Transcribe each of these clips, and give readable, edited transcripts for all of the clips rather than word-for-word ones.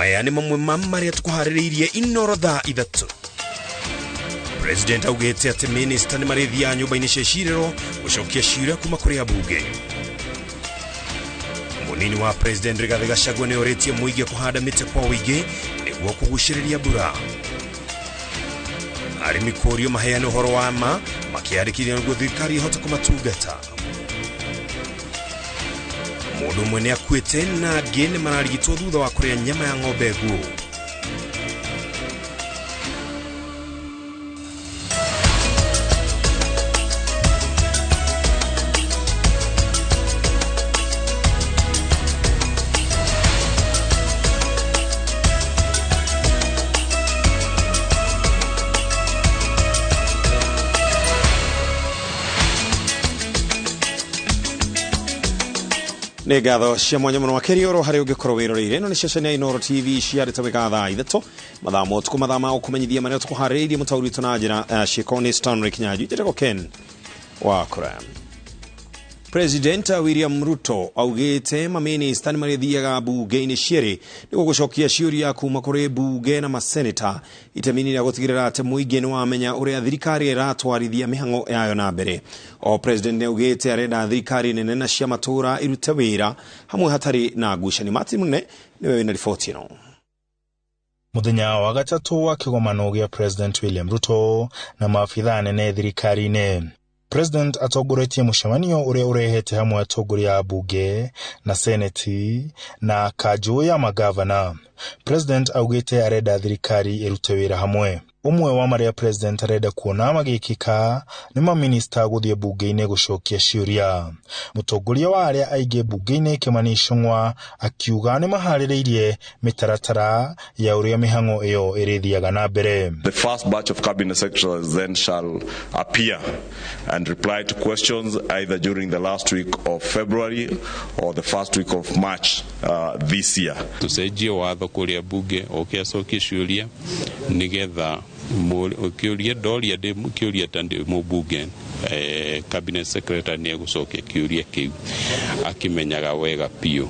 Maya nĩ mamwe ma marĩa tũkũharĩrĩirie Inoro thaa 3. President augĩte atĩ minista nĩ marĩthiaga nyũmba-inĩ cia icirĩro gũcokia ciũria kuma kũrĩ ambunge. Mũnini wa President Rigathi Gachagua nĩ orĩtie mũingĩ kũhanda mĩtĩ kwa ũingĩ nĩguo kũgucĩrĩria mbura. Arĩmi kũũrio maheane ũhoro wa ma makĩandĩkithia nĩguo thirikari ĩhote kũmatungata. Mũndũ ũmwe nĩ akuĩte na angĩ nĩ mararigitwo thutha wa kũrĩa nyama ya ng'ombe nguũ. Nĩ ngatho cia mwanya mũno makĩria oro harĩa ũngĩkorwo wĩroreire. Ĩno nĩ ceceni ya Inooro TV ciarĩte wega thaa 3 mathaa ma ũtukũ, mathaa ma gũkũmenyithia marĩa tũkũharĩrĩirie mũtaũri witũ na njĩra ciĩko nĩ Stanley Kinyanjui. Njĩtagwo Ken Wakũra. President William Ruto augĩte maminista nĩ marĩthiaga mbunge-inĩ cierĩ nĩguo gũcokia ciũria kuma kũrĩ mbunge na maseneta itemi-inĩ rĩa gũtigĩrĩra atĩ mũingĩ nĩ wamenya ũrĩa thirikari ĩratwarithia mĩhang'o yayo na mbere. O president nĩ augĩte arenda thirikari nene na cia matũũra irute wĩra hamwe hatarĩ na ngucanio. Martin Munene nĩwe wĩna riboti ĩno. Mũthenya wa gatatũ wa kĩgomano gĩa President William Ruto na maabithaa anene thirikari-inĩ. President atongoretie mũcemanio ũrĩa ũrehete hamwe atongoria a mbunge na seneti na kanjũ ya magavana. President augĩte arenda thirikari ĩrute wĩra hamwe. Ũmwe wa marĩa president arenda kuona magĩkĩka nĩ maminista gũthiĩ mbunge-inĩ gũcokia ciũria. Mũtongoria wa arĩa aingĩ mbunge-inĩ Kimani Ichung'wa akiuga nĩ maharĩrĩirie mĩtaratara ya ũrĩa mĩhang'o ĩyo ĩrĩthiaga na mbere. The first batch of cabinet secretaries then shall appear and reply to questions either during the last week of February or the first week of March this year. Tũcenjie watho kũrĩa mbunge oke acokie ciũria nĩgetha kĩũria ndoria ndĩ kĩũria ta ndĩ mũmbunge, cabinet secretary nĩ egũcokia kĩũria kĩu akĩmenyaga wega biũ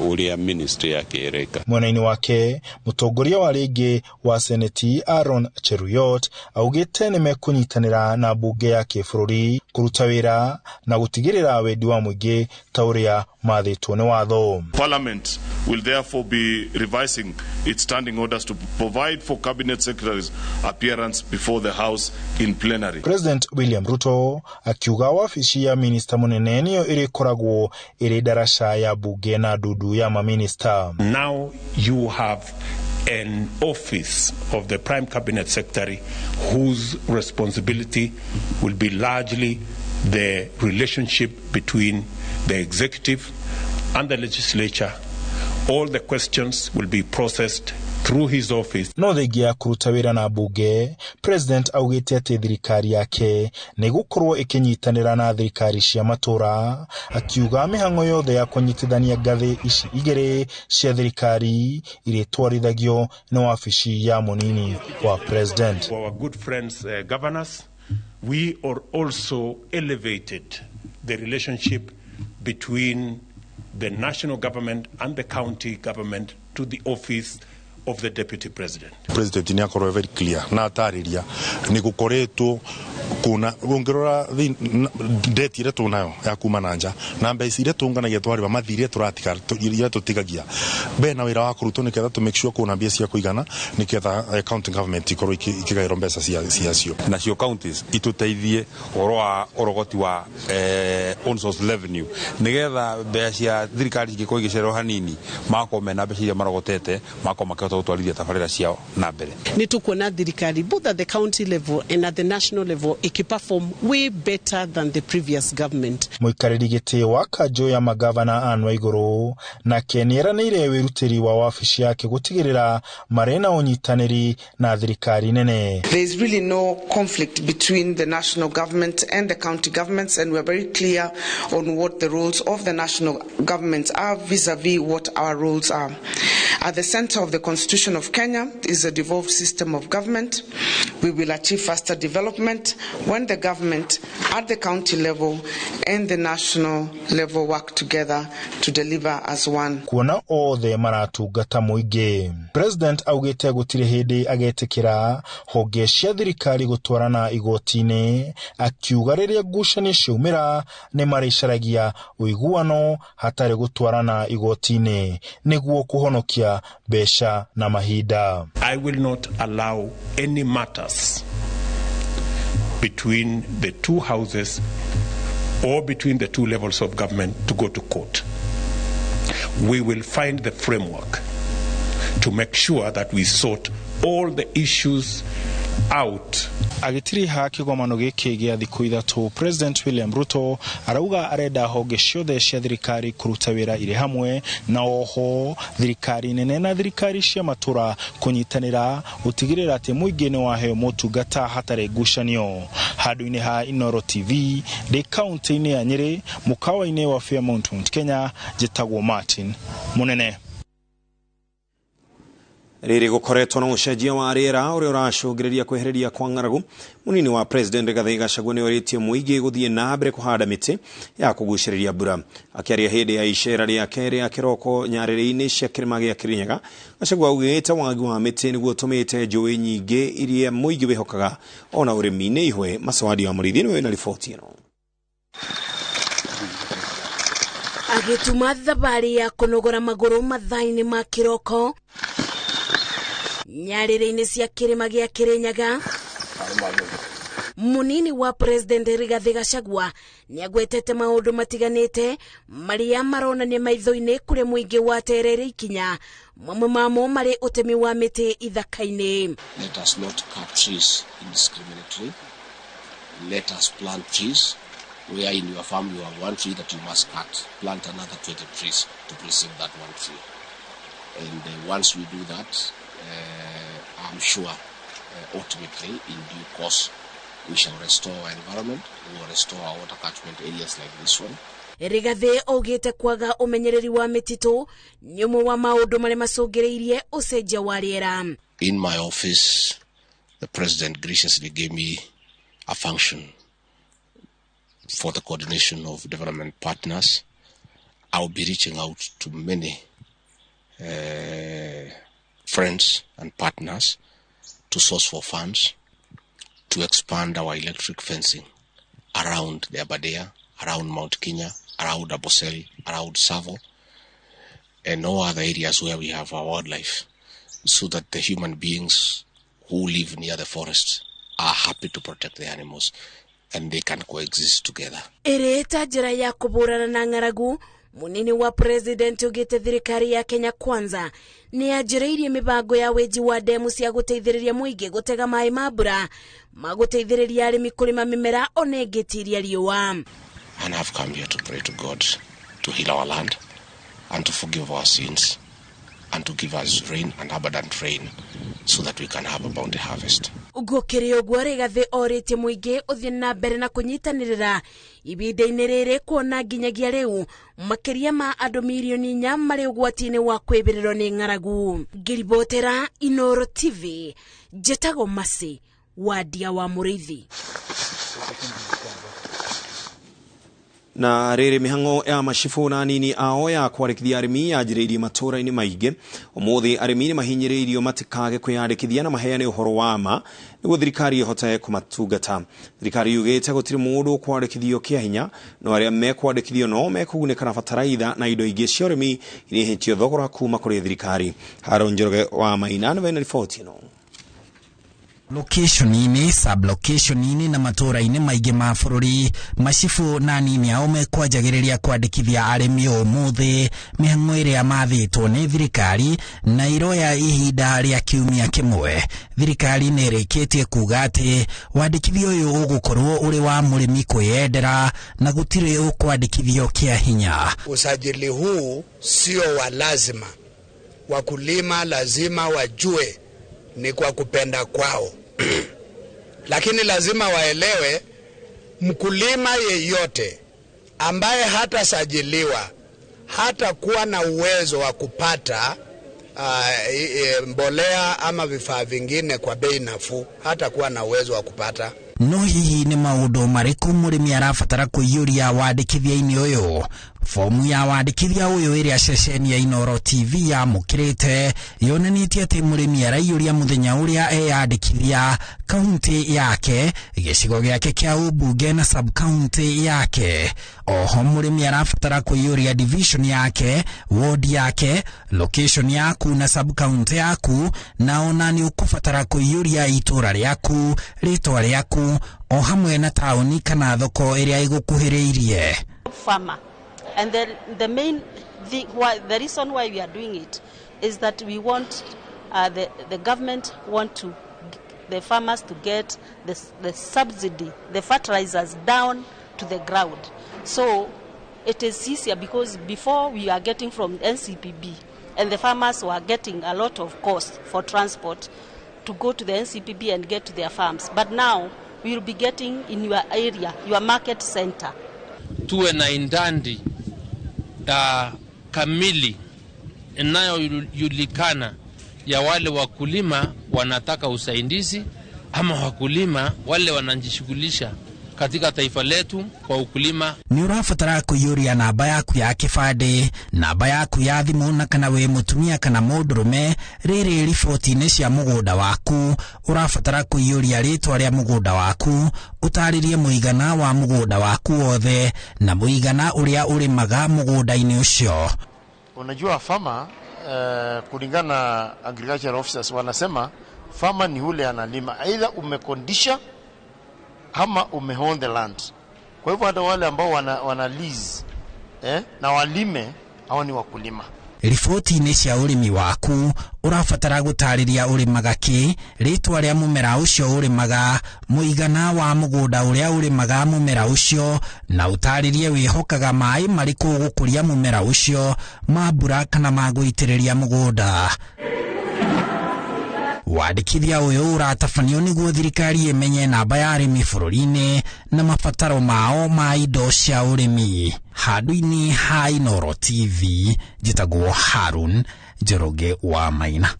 ũrĩa ministry yake ĩreka. Mwena-inĩ wake mũtongoria wa rĩngĩ wa seneti Aaron Cheruiyot augĩte nĩ mekũnyitanĩra na mbunge ya kĩbũrũri kũruta wĩra na gũtigĩrĩra wendi wa mũingĩ ta ũrĩa mathĩtwo nĩ watho. Parliament will therefore be revising its standing orders to provide for cabinet secretaries appearance before the House in plenary. President William Ruto akiuga wabici ya minista mũnene nĩyo ĩrĩkoragwo ĩrĩ ndaraca ya mbunge na ndundu ya maminista. Now you have an office of the Prime Cabinet Secretary whose responsibility will be largely the relationship between the executive and the legislature. All the questions will be processed through his office. No thengia ya kũruta wĩra na mbunge, President augĩte atĩ thirikari yake nĩ gũkorwo ĩkĩnyitanĩra na thirikari cia matũũra, akiuga mĩhang'o yothe ya kũnyitithania ngathĩ ici igĩrĩ cia thirikari irĩtwarithagio nĩ wabici ya mũnini wa President. Our good friends, governors, we are also elevated the relationship between the national government and the county government to the office of the deputy president. President nĩ akorwo very clear na atarĩria nĩ gũkoretwo kuna ũngĩrora ndeti ĩrĩa tũnayo ya kuma na nja na mbeca iria tũnganagia twarĩba mathirĩ tũratiga iria tũtigagia bena wĩra wa kũrutwo nĩgetha tũ make sure kuna mbia cia kũigana nĩgetha county government ikorwo ikĩgaĩrwo mbeca ciacio. Nacio counties itũteithie ũhoro wa ũrogoti wa own source revenue nĩgetha mbeca cia thirikari cingĩkorwo igĩcererwo hanini magakorwo mena mbeca iria marogotete magakorwo makĩhota gũtwarithia tabarĩra ciao na mbere. Nĩ tũkuona thirikari both at the county level and at the national level ikiperform way better than the previous government. Mũikarĩri gĩtĩ wa kanjũ ya magavana Anne Waigũrũ nake nĩeranĩire wĩrutĩri wa wabici yake gũtigĩrĩra marĩ na ũnyitanĩri na thirikari nene. There is really no conflict between the national government and the county governments, and we are very clear on what the roles of the national government are vis-a-vis what our roles are. At the center of the Constitution of Kenya is a devolved system of government. We will achieve faster development when the government at the county level and the national level work together to deliver as one. Kuona othe maratungata mũingĩ. President augĩte gũtirĩ hĩndĩ agetĩkĩra honge cia thirikari gũtwarana igoti-inĩ, akiuga rĩrĩa ngucanio ciaumĩra nĩ marĩcaragia ũiguano hatarĩ gũtwarana igoti-inĩ nĩguo kũhonokia mbeca na mahinda. I will not allow any matters between the two houses or between the two levels of government to go to court. We will find the framework to make sure that we sort all the issues out. Agĩtiriha kĩgomano gĩkĩ gĩa thikũ ithatũ, President William Ruto arauga arenda honge ciothe cia thirikari kũruta wĩra irĩ hamwe, na oho thirikari nene na thirikari cia matũra kũnyitanĩra gũtigĩrĩra atĩ mũingĩ nĩ waheo motungata hatarĩ ngucanio. Handũ-inĩ ha Inooro TV ndĩ kaũntĩ-inĩ ya Nyĩrĩ, mũkawa-inĩ wa Fairmount, Mount Kenya, njĩtagwo Martin Mũnene. Rĩrĩ gũkoretwo na ũcenjia wa rĩera ũrĩa ũracũngĩrĩria kwehereria kwa ng'aragu, mũnini wa President Rigathi Gachagua nĩorĩtie mũingĩ gũthiĩ na mbere kũhanda mĩtĩ ya kũgucĩrĩria mbura. Akĩaria hĩndĩ ya icera rĩake rĩa kĩroko nyarĩrĩ-inĩ cia kĩrĩma gĩa Kĩrĩnyaga, Gachagua augĩte wagi wa mĩtĩ nĩguo ũtũmĩte njũĩ nyingĩ iria mũingĩ wĩhokaga ona ũrĩmi-inĩ ihwe. Macawadi wa Mũrĩithi nĩwe wĩna riboti ĩno. Agĩtuma thabarĩ ya kũnogora magũrũ mathaa-inĩ ma kĩroko nyarĩrĩ-inĩ cia kĩrĩma gĩa Kĩrĩnyaga, munini wa President Rigathi Gachagua nĩagwetete maũndũ matiganĩte marĩa maronania maitho-inĩ kũrĩa mũingĩ waterere ikinya, mamwe mamo marĩ ũtemi wa mĩtĩ ithaka-inĩ. Let us not cut trees indiscriminately. Let us plant trees. Where in your farm you have one tree that you must cut, plant another 20 trees to preserve that one tree. And once we do that, I'm sure ultimately in due course we shall restore our environment, we will restore our water catchment areas like this one. Rigathi augĩte kwaga ũmenyereri wa mĩtitũ nĩ ũmwe wa maũndũ marĩa macũngĩrĩirie ũcenjia wa rĩera. In my office, the president graciously gave me a function for the coordination of development partners. I'll be reaching out to many friends and partners to source for funds to expand our electric fencing around the Aberdare, around Mount Kenya, around Amboseli, around Savo, and all other areas where we have our wildlife, so that the human beings who live near the forest are happy to protect the animals and they can coexist together. Ĩrĩ ta njĩra ya kũhũrana na ng'aragu, munini wa president ugite thirikari ya Kenya Kwanza nĩ yanjĩrĩirie mĩbango ya wenji wa ndemu cia gũteithĩrĩria mũingĩ gũtega maĩ ma mbura ma gũteithĩrĩria arĩmi kũrĩma mĩmera ona ĩngĩtiria riũa. And I've come here to pray to God to heal our land and to forgive our sins and to give us rain and abundant rain so that we can have a bounty harvest. Gũkĩrĩ ũguo, Rigathi orĩtie mũingĩ ũthiĩ na mbere na kũnyitanĩrĩra ibinda-inĩ rĩrĩ kuona nginyagia rĩu makĩria ma andũ mirioni 4 marĩ ũgwati-inĩ wa kwĩbĩrĩrwo nĩ ng'aragu. Ngĩribotera Inooro TV, njĩtagwo Mercy Wandia wa Mũrĩithi. Na rĩrĩ mĩhang'o ya macibũ na anini ao ya kwandĩkithia arĩmi yanjĩrĩirie matũũra-inĩ maingĩ. Ũmũthĩ arĩmi nĩ mahinyĩrĩirio matikage kwĩyandĩkithia na maheane ũhoro wa ma nĩguo thirikari ĩhote kũmatungata. Thirikari yugĩte gũtirĩ mũndũ ũkwandĩkithio kĩa hinya, no arĩa mekwandĩkithio no mekũgunĩka na bataraitha na indo ingĩ cia ũrĩmi iria thogora kuma kũrĩ thirikari. Haron Njoroge wa Maina nĩwe na riboti ĩno. Location-inĩ, sub-location-inĩ na matũũra-inĩ maingĩ ma bũrũri, macibũ na anini ao mekwanjagĩrĩria kwandĩkithia arĩmi ũmũthĩ mĩhang'o ĩrĩa mathĩtwo nĩ thirikari na iroya ihinda rĩa kiumia kĩmwe. Thirikari nĩ ĩrĩkĩtie kuga atĩ wandĩkithia ũyũ ũgũkorwo ũrĩ wa mũrĩmi kwĩyendera na gũtirĩ ũkwandĩkithio kĩa hinya. Usajili huu sio wa lazima. Wakulima lazima wajue ni kwa kupenda kwao. Lakini lazima waelewe mkulima yeyote ambaye hatasajiliwa hatakuwa na uwezo wa kupata mbolea ama vifaa vingine kwa bei nafuu, hata kuwa na uwezo wa kupata. No hihi nĩ maũndũ marĩkũ mũrĩmi arabatara kũiyũria wandĩkithia-inĩ ũyũ? Fomu ya wandĩkithia ũyũ ĩrĩa ceceni ya Inooro TV yamũkĩrĩte yonanĩtie atĩ mũrĩmi araiyũria mũthenya ũrĩa eyandĩkithia, kaunti yake, gĩcigo gĩake kĩa ũmbunge na sub-county yake. Oho mũrĩmi arabatara kũiyũria division yake, ward yake, location yaku na sub-county yaku, na ona nĩ ũkũbatara kũiyũria itũra rĩaku, rĩtwa rĩaku, o hamwe na taũni kana thoko ĩrĩa ĩgũkuhĩrĩirie. Farmer. And the main thing, why, the reason why we are doing it is that we want the government want to the farmers to get the subsidy, the fertilizers down to the ground. So it is easier because before we are getting from NCPB and the farmers were getting a lot of cost for transport to go to the NCPB and get to their farms. But now we will be getting in your area, your market center. Tuwe na idadi kamili inayojulikana ya wale wakulima wanataka usaidizi ama wakulima wale wanajishughulisha katika taifa letu kwa ukulima. Nĩ ũrabatara kũiyũria namba yaku ya kĩbandĩ, namba yaku ya thimũ na kana wĩ mũtumia kana mũndũrũme. Rĩrĩ riboti-inĩ cia mũgũnda waku ũrabatara kũiyũria rĩtwa rĩa mũgũnda waku, ũtarĩrie mũigana wa mũgũnda waku wothe na mũigana ũrĩa ũrĩmaga mũgũnda-inĩ ũcio. Unajua farmer, kulingana na agricultural officers wanasema farmer ni ule analima, either umekondisha ama umeown the land. Kwa hivyo hata wale ambao wana lease na walime, hao ni wakulima. Riboti-inĩ cia ũrĩmi waku ũrabatara gũtarĩria ũrĩmaga kĩ, rĩtwa rĩa mũmera ũcio ũrĩmaga, mũigana wa mũgũnda ũrĩa ũrĩmaga mũmera ũcio, na ũtarĩrie wĩhokaga maĩ marĩkũ gũkũria mũmera ũcio, ma mbura kana ma gũitĩrĩria mũgũnda. Wandĩkithia ũyũ ũratabanio nĩguo thirikari ĩmenye namba ya arĩmi bũrũri-inĩ na mabataro mao ma indo cia ũrĩmi. Handũ-inĩ ha Inooro TV, njĩtagwo Harun Njoroge wa Maina.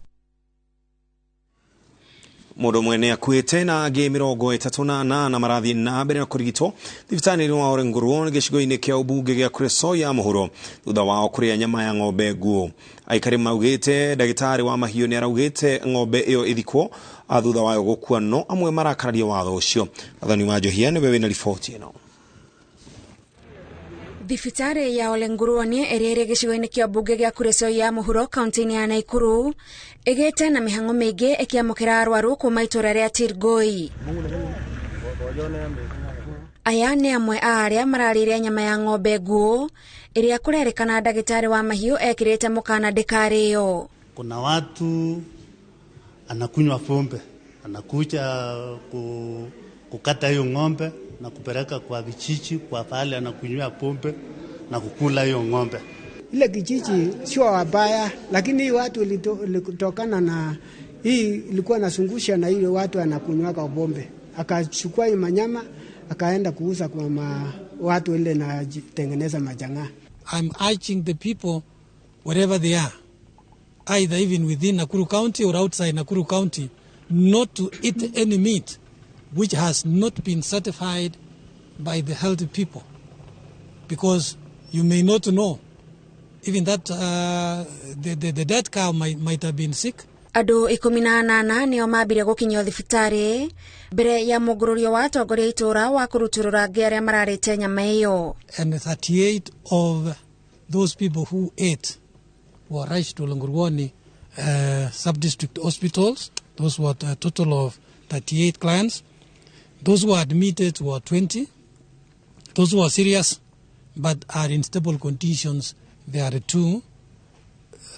Mũndũ ũmwe nĩ akuĩte na angĩ 38 marathiĩ na mbere na kũrigitwo thibitarĩ-inĩ wa Olenguruone gĩcigo-inĩ kĩa ũmbunge gĩa Kuresoi ya mũhuro thutha wao kũrĩa nyama ya ng'ombe nguũ. Aikari maugĩte ndagĩtarĩ wa mahiũ nĩ araugĩte ng'ombe ĩyo ĩthikwo thutha wayo gũkua, no amwe marakararia watho ũcio. Gathoni wa Njohia nĩwe wĩna riboti ĩno. Thibitarĩ ya Olenguruone ĩrĩa ĩrĩ gĩcigo-inĩ kĩa mbunge gĩa Kuresoi ya mũhuro kaunti-inĩ ya Nakuru ĩgĩte na mĩhang'o mĩingĩ ĩkĩamũkĩra arwaru kuma itũra rĩa Tirgoi. Aya nĩ amwe a arĩa mararĩire nyama ya ng'ombe nguũ ĩrĩa kũrerĩkana ndagĩtarĩ wa mahiũ ekĩrĩte mũkana ndĩkarĩo. Kuna watu anakunywa pombe, anakuja kukata hiyo ng'ombe na kupeleka kwa kijiji kwa pale anakunywa pombe na kukula hiyo ng'ombe. Ile kijiji sio wabaya, lakini watu ilitokana na hii ilikuwa nasungusha na ile watu anakunywa kwa pombe. Akachukua hii manyama akaenda kuuza kwa watu ile na tengeneza majanga. I'm urging the people wherever they are, either even within Nakuru County or outside Nakuru County, not to eat any meat which has not been certified by the healthy people, because you may not know even that the dead cow might have been sick. Andũ 18 nĩo mambire gũkinyio thibitarĩ mbere ya mũngũrũrio wa atongoria itũra wa kũrutũrũra angĩ arĩa mararĩte nyama ĩyo. And 38 of those people who ate were rushed to Olenguruone sub-district hospitals. Those were a total of 38 clients. Those who were admitted were 20. Those who are serious but are in stable conditions, there are two.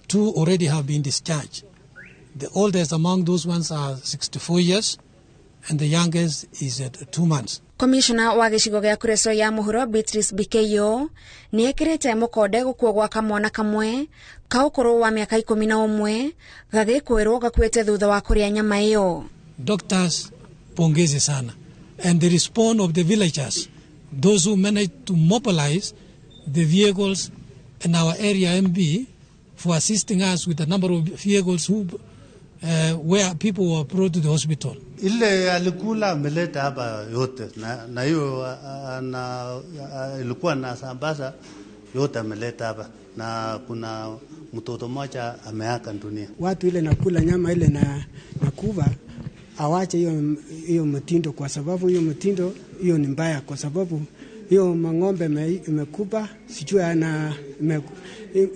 Two already have been discharged. The oldest among those ones are 64 years, and the youngest is at 2 months. Commissioner wa gĩcigo gĩa Kuresoi ya mũhuro Beatrice Bikeyo nĩ ekĩrĩte mũkonde gũkua gwa kamwana kamwe ka ũkũrũ wa mĩaka 11 gagĩkwĩrwo gakuĩte thutha wa kũrĩa nyama ĩyo. Doctors pongezi sana, and the response of the villagers, those who managed to mobilize the vehicles in our area MB for assisting us with the number of vehicles who, where people were brought to the hospital. Ile alikula ameleta hapa yote na hiyo ilikuwa na sambaza yote ameleta hapa, na kuna mtoto mmoja ameaga dunia. Watu ile nakula nyama ile na nakuva awache hiyo mtindo, kwa sababu hiyo mtindo hiyo ni mbaya, kwa sababu hiyo mang'ombe imekuba, sijui ana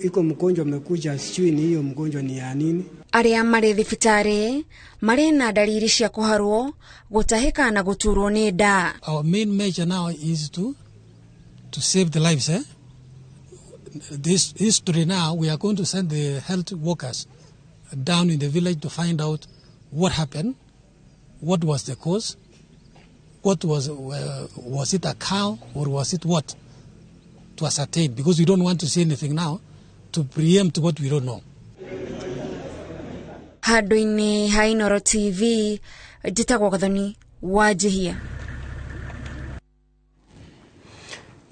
iko mgonjwa amekuja, sijui ni hiyo mgonjwa ni ya nini. Arĩa marĩ thibitarĩ marĩ na dalili cia kũharwo, gũtahĩka na gũturwo nĩ nda. Our main measure now is to save the lives, eh? This history now, we are going to send the health workers down in the village to find out what happened, what was the cause, what was it a cow or was it what, to ascertain, because we don't want to say anything now to preempt what we don't know. Handũ-inĩ ha Inooro TV, njĩtagwo Gathoni Wanjihia.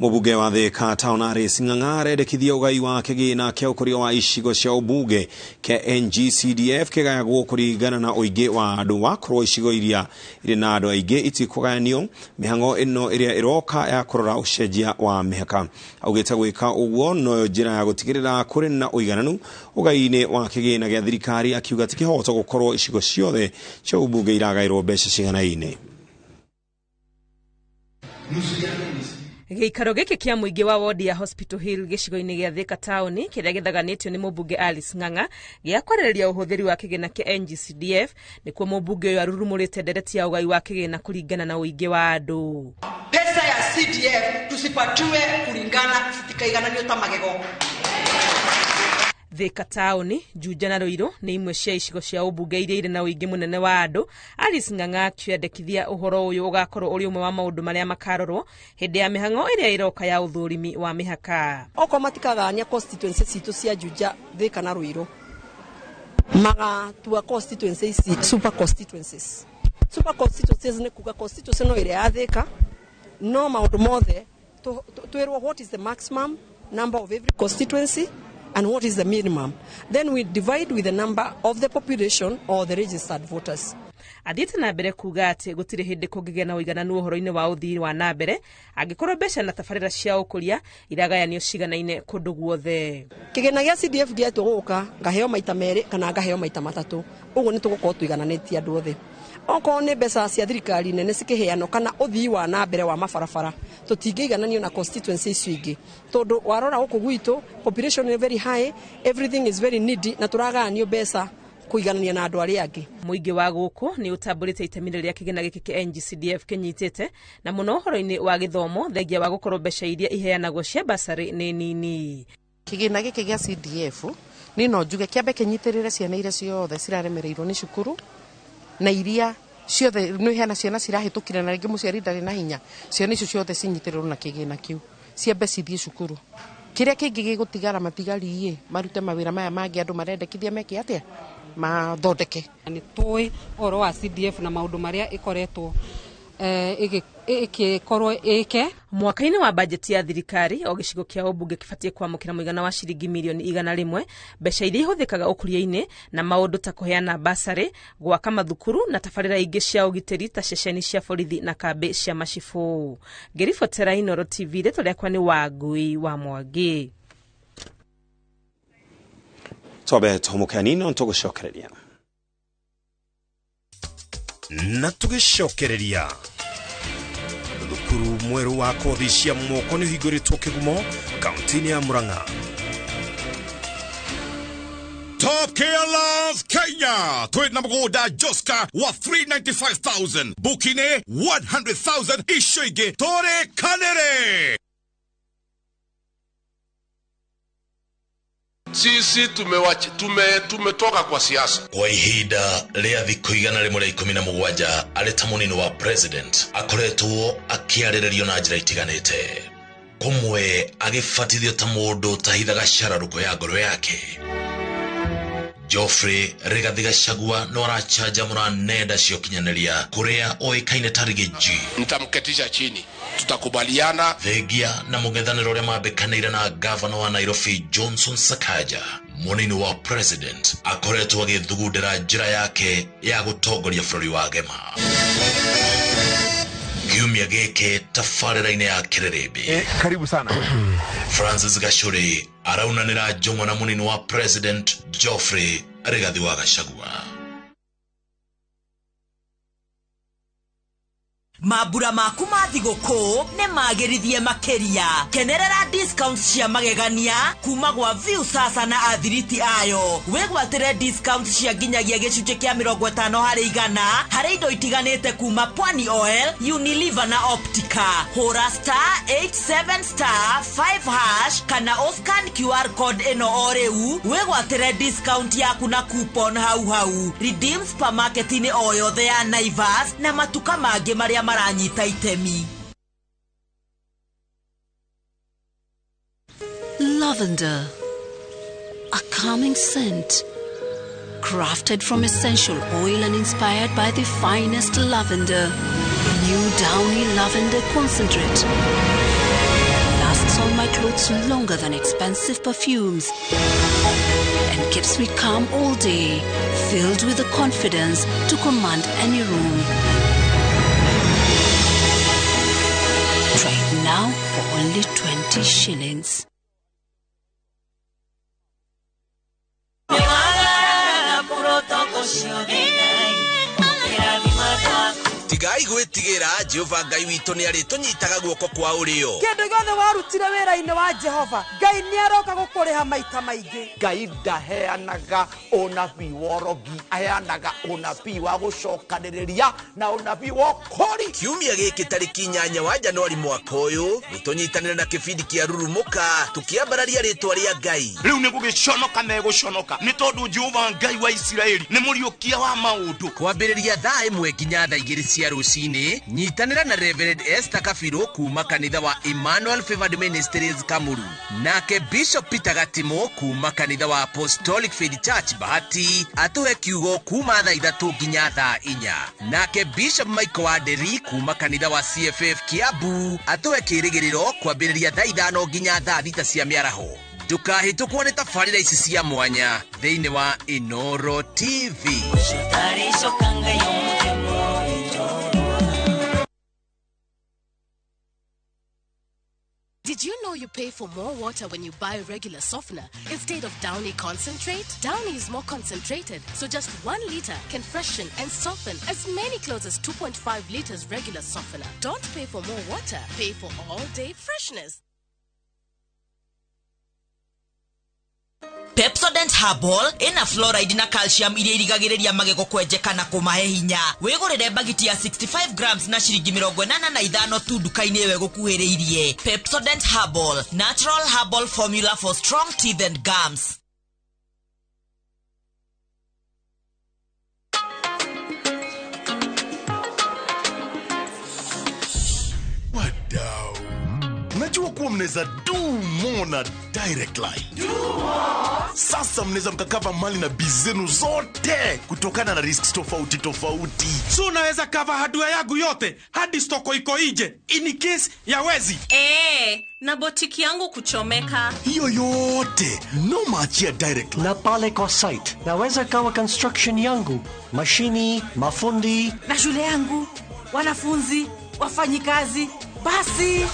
Mũbunge wa Thika Town Alice Ng'ang'a arendekithia ũgai wa kĩgĩna kĩa ũkũria wa icigo cia ũmbunge kĩa NGCDF kĩgayagwo kũringana na ũingĩ wa andũ, wakorwo icigo iria irĩ na andũ aingĩ itikũgayanio mĩhang'o ĩno ĩrĩa ĩroka ya kũrora ũcenjia wa mĩhaka. Augĩte gwĩka ũguo noyo njĩra ya gũtigĩrĩra kũrĩ na ũigananu ũgai-inĩ wa kĩgĩna gĩa thirikari, akiuga ti kĩhoto gũkorwo icigo ciothe cia ũmbunge iragaĩrwo mbeca ciganaine. Gĩikaro gĩkĩ kĩa mũingĩ wa wodi ya Hospital Hill gĩcigo-inĩ gĩa Thika Town kĩrĩa gĩthaganĩtio nĩ mũmbunge Alice Ng'ang'a gĩa kwarĩrĩria ũhũthĩri wa kĩgĩna kĩa NGCDF nĩkuo mũmbunge ũyũ arurumũrĩte ndereti ya ũgai wa kĩgĩna kũringana na ũingĩ wa andũ. Pesa ya CDF tusipatiwe kulingana, sitikaigananio ta magego. Thika Town, Juja na Ruiru nĩ imwe cia icigo cia ũmbunge iria irĩ na ũingĩ mũnene wa andũ. Alice Ng'ang'a akĩendekithia ũhoro ũyũ ũgakorwo ũrĩ ũmwe wa maũndũ marĩa makarorwo hĩndĩ ya mĩhang'o ĩrĩa ĩroka ya ũthũrimi wa mĩhaka. Okorwo matikagayania constituency citũ cia Juja, Thika na Ruiru, magatua constituency ici super constituencies. Super constituencies nĩ kuga constituency no ĩrĩa ya Thika, no maũndũ mothe twĩrwo what is the maximum number of every constituency and what is the minimum. Then we divide with the number of the population or the registered voters. Athiĩte na mbere kuga atĩ gũtirĩ hĩndĩ kũngĩgĩa na ũigananu ũhoro-inĩ wa ũthii wa na mbere angĩkorwo mbeca na tabarĩra cia ũkũria iragayanio ciganaine kũndũ guothe. Kĩgĩna gĩa CDF gĩatua gũka ngaheo maita merĩ kana ngaheo maita matatũ, ũguo nĩ tũgũkorwo tũigananĩtie andũ othe. Okorwo nĩ mbeca cia thirikari nene cikĩheanwo kana ũthii wa na mbere wa mabarabara, tũtingĩigananio na constituency icio ingĩ, tondũ warora gũkũ gwitũ population is very high, everything is very needy, na tũragayanio mbeca kũiganania na andũ arĩa angĩ. Mũingĩ wa gũkũ nĩ ũtambũrĩte itemi rĩrĩa kĩgĩna gĩkĩ kĩa NGCDF kĩnyitĩte, na mũno ũhoro-inĩ wa gĩthomo, thengia wa gũkorwo mbeca iria iheanagwo cia basarĩ nĩ nini. Kĩgĩna gĩkĩ gĩa CDF nĩ no njuge kĩambe kĩnyitĩrĩre ciana iria ciothe ciraremereirwo nĩ cukuru, na iria ciothe nĩ hena ciana cirahĩtũkire na rĩngĩ mũciari ndarĩ na hinya, ciana icio ciothe cinyitĩrĩrwo na kĩgĩna kĩu, ciambe cithiĩ cukuru. Kĩrĩa kĩngĩ gĩgũtigara matigari marute mawĩra maya mangĩ andũ marendekithia meke atĩa, mathondeke. Nĩ tũĩ ũhoro wa CDF na maũndũ marĩa ĩkoretwo ĩgĩkorwo ĩke. Mwaka-inĩ wa bajeti ya thirikari o gĩcigo kĩa ũmbunge kĩbatiĩ kwamũkĩra mũigana wa ciringi mirioni 100, mbeca iria ihũthĩkaga ũkũria-inĩ na maũndũ ta kũheana basarĩ, gwaka mathukuru na tabarĩra ingĩ cia ũgitĩri ta ceceni cia borithi na kambĩ cia macibũ. Ngĩribotera Inooro TV, rĩtwa rĩakwa nĩ Wangui wa Mwangi. Twambe tũhũmũke hanini no nĩtũgũcokereria. Na tũgĩcokereria, thukuru mwerũ wa kothi cia moko nĩ ũhingũrĩtwo Kĩgumo kaunti-inĩ ya Murang'a. Top Care Love Kenya twina mũgũnda Joska wa 395,000 bukine 100,000 icio ingĩ tũrĩkanĩre. Sisi tumetoka kwa siasa. Kwa ihinda rĩa thikũ 117 arĩ ta mũnini wa president akoretwo akĩarĩrĩrio na njĩra itiganĩte, kũmwe agĩbatithio ta mũndũ ũtahithaga cararũkũ ya ngoro yake. Geoffrey Rigathi Gachagua no aracanjamũra nenda cia ũkinyanĩria kũrĩa oĩkaine ta Riggy G. Nitamketisha chini, tutakubaliana. Thengia na mũng'ethanĩro ũrĩa mambĩkanĩire na gavana wa Nairobi Johnson Sakaja, mũnini wa president akoretwo agĩthugundĩra njĩra yake ya gũtongoria bũrũri wa Gema. Kiumia gĩkĩ tabarĩra-inĩ ya Kĩrĩrĩmbĩ. Karibu sana. Francis Gachuri araunanĩra njũng'wa na mũnini wa president Geoffrey Rigathi wa Gachagua. Mambura maku ma thigũkũ nĩ magĩrithie makĩria. Kenerera discounts cia magegania kuma gwa View Sasa na athiriti ayo. Wĩgwatĩre discounts cia nginyagia gĩcunjĩ kĩa 50% harĩ indo itiganĩte kuma Pwani Oil, Unilever na Optica. Hũra *87*5# kana ũscan QR code ĩno o rĩu wĩgwatĩre discount yaku na coupon hau hau. Redeem supermarket-inĩ o yothe ya Naivas na matuka mangĩ marĩa maranyita itemi. Lavender, a calming scent, crafted from essential oil and inspired by the finest lavender. New Downy Lavender Concentrate lasts on my clothes longer than expensive perfumes and keeps me calm all day, filled with the confidence to command any room. Try it now for only 20 shillings. Tigai gwĩtigĩra Jehova Ngai witũ nĩ arĩtũnyitaga guoko kwa ũrĩo. Kĩndũ gĩothe warutire wĩra-inĩ wa Jehova, Ngai nĩ aroka gũkũrĩha maita maingĩ. Ngai ndaheanaga ũnabii wa ũrogi, aheanaga ũnabii wa gũcokanĩrĩria na ũnabii wa ũkũri. Kiumia gĩkĩ tarĩki 8 wa Januari mwaka ũyũ, nĩtũnyitanĩre na kĩbindi kĩa Rurumũka tũkĩambararia rĩtwa rĩa Ngai. Rĩu nĩ gũgĩconoka megũconoka nĩ tondũ Jehova Ngai wa Isiraeli nĩ mũriũkia wa maũndũ. Kwambĩrĩria thaa 1 nginya thaa 2 cia rũcinĩ, nyitanĩra na Reverend Esther Kabirũ kuma kanitha wa Emmanuel Favored Ministries Kamuru, nake Bishop Peter Gatimo kuma kanitha wa Apostolic Faith Church Bahati atũhe kiugo kuma thaa 3 nginya thaa 4, nake Bishop Michael Wanderi kuma kanitha wa CFF Kiambu atũhe kĩrĩgĩrĩro kwambĩrĩria thaa 5 nginya thaa 6 cia mĩaraho. Ndũkahĩtũkwo nĩ tabarĩra ici cia mwanya thĩinĩ wa Inoro TV. Did you know you pay for more water when you buy regular softener instead of Downy concentrate? Downy is more concentrated, so just 1 liter can freshen and soften as many clothes as 2.5 liters regular softener. Don't pay for more water, pay for all-day freshness. Pepsodent Herbal ina fluoride na calcium iria irigagĩrĩria magego kwenjeka na kũmahe hinya. Wĩgũrĩre bagiti ya 65 grams na ciringi 85 tu nduka-inĩ ĩyo ĩgũkuhĩrĩirie. Pepsodent Herbal, natural herbal formula for strong teeth and gums. Wadau, najua kuwa mnaweza do more na Direct Line. Do more. Sasa mnaweza mkakava mali na biz zenu zote kutokana na risks tofauti tofauti. So unaweza cover hardware yangu yote hadi stoko iko nje in case ya wezi. Na botiki yangu kuchomeka. Hiyo yote no maachia Direct Line. Na pale kwa site naweza kawa construction yangu, mashini, mafundi na shule yangu, wanafunzi, wafanyikazi. Basi.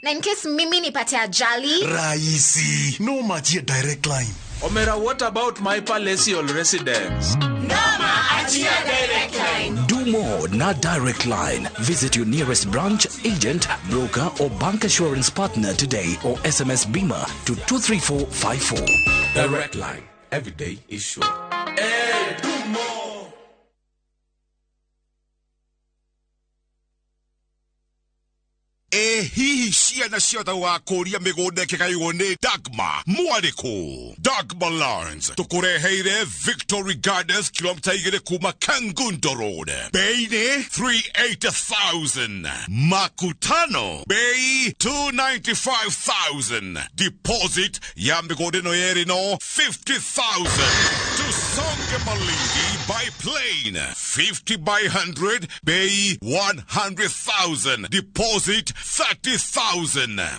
Na in case mimi nipate ajali. Raisi, no majia Direct Line. Omera, what about my palatial residence? Noma achia Direct Line. Do more na Direct Line. Visit your nearest branch, agent, broker or bank assurance partner today or SMS BIMA to 23454. Direct Line. Every day is sure. Hey, do more. Hihi cia Ciana ciothe gũgakũria mĩgũnda ĩkĩgaywo nĩ Dagma mwarĩkũ. Dagma Lands tũkũreheire Victory Gardens, kilomita 2 kuma Kangundo Road. Bei nĩ 380,000. Makutano bei 295,000. Deposit ya mĩgũnda ĩno yerĩ no 50,000. Tusonge Malindi by plane, 50 by 100, bei 100,000. Deposit 30,000.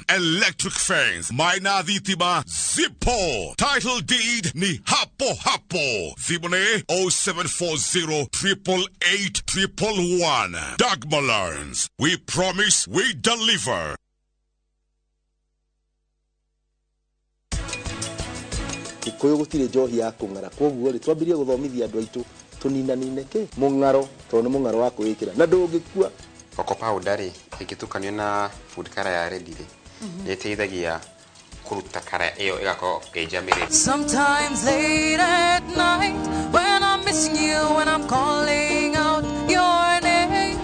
Electric fence, maina thitima zipo. Title deed ni hapo hapo. Thimũ 0740 888 111. Dagma Lands. We promise, we deliver. Gikuyu gutire njohi ya kung'ara, koguo ri twambirie guthomithia andu aitu tuninanine ki mung'aro, tondu ni mung'aro wa kwikira na ndungikua. Cocoa powder ri ĩngĩtukanio na food color ya red ri nĩ ĩteithagia kũruta kara ĩyo ĩgakorwo ĩnjamĩrĩte. Sometimes late at night when I'm missing you, when I'm calling out your name.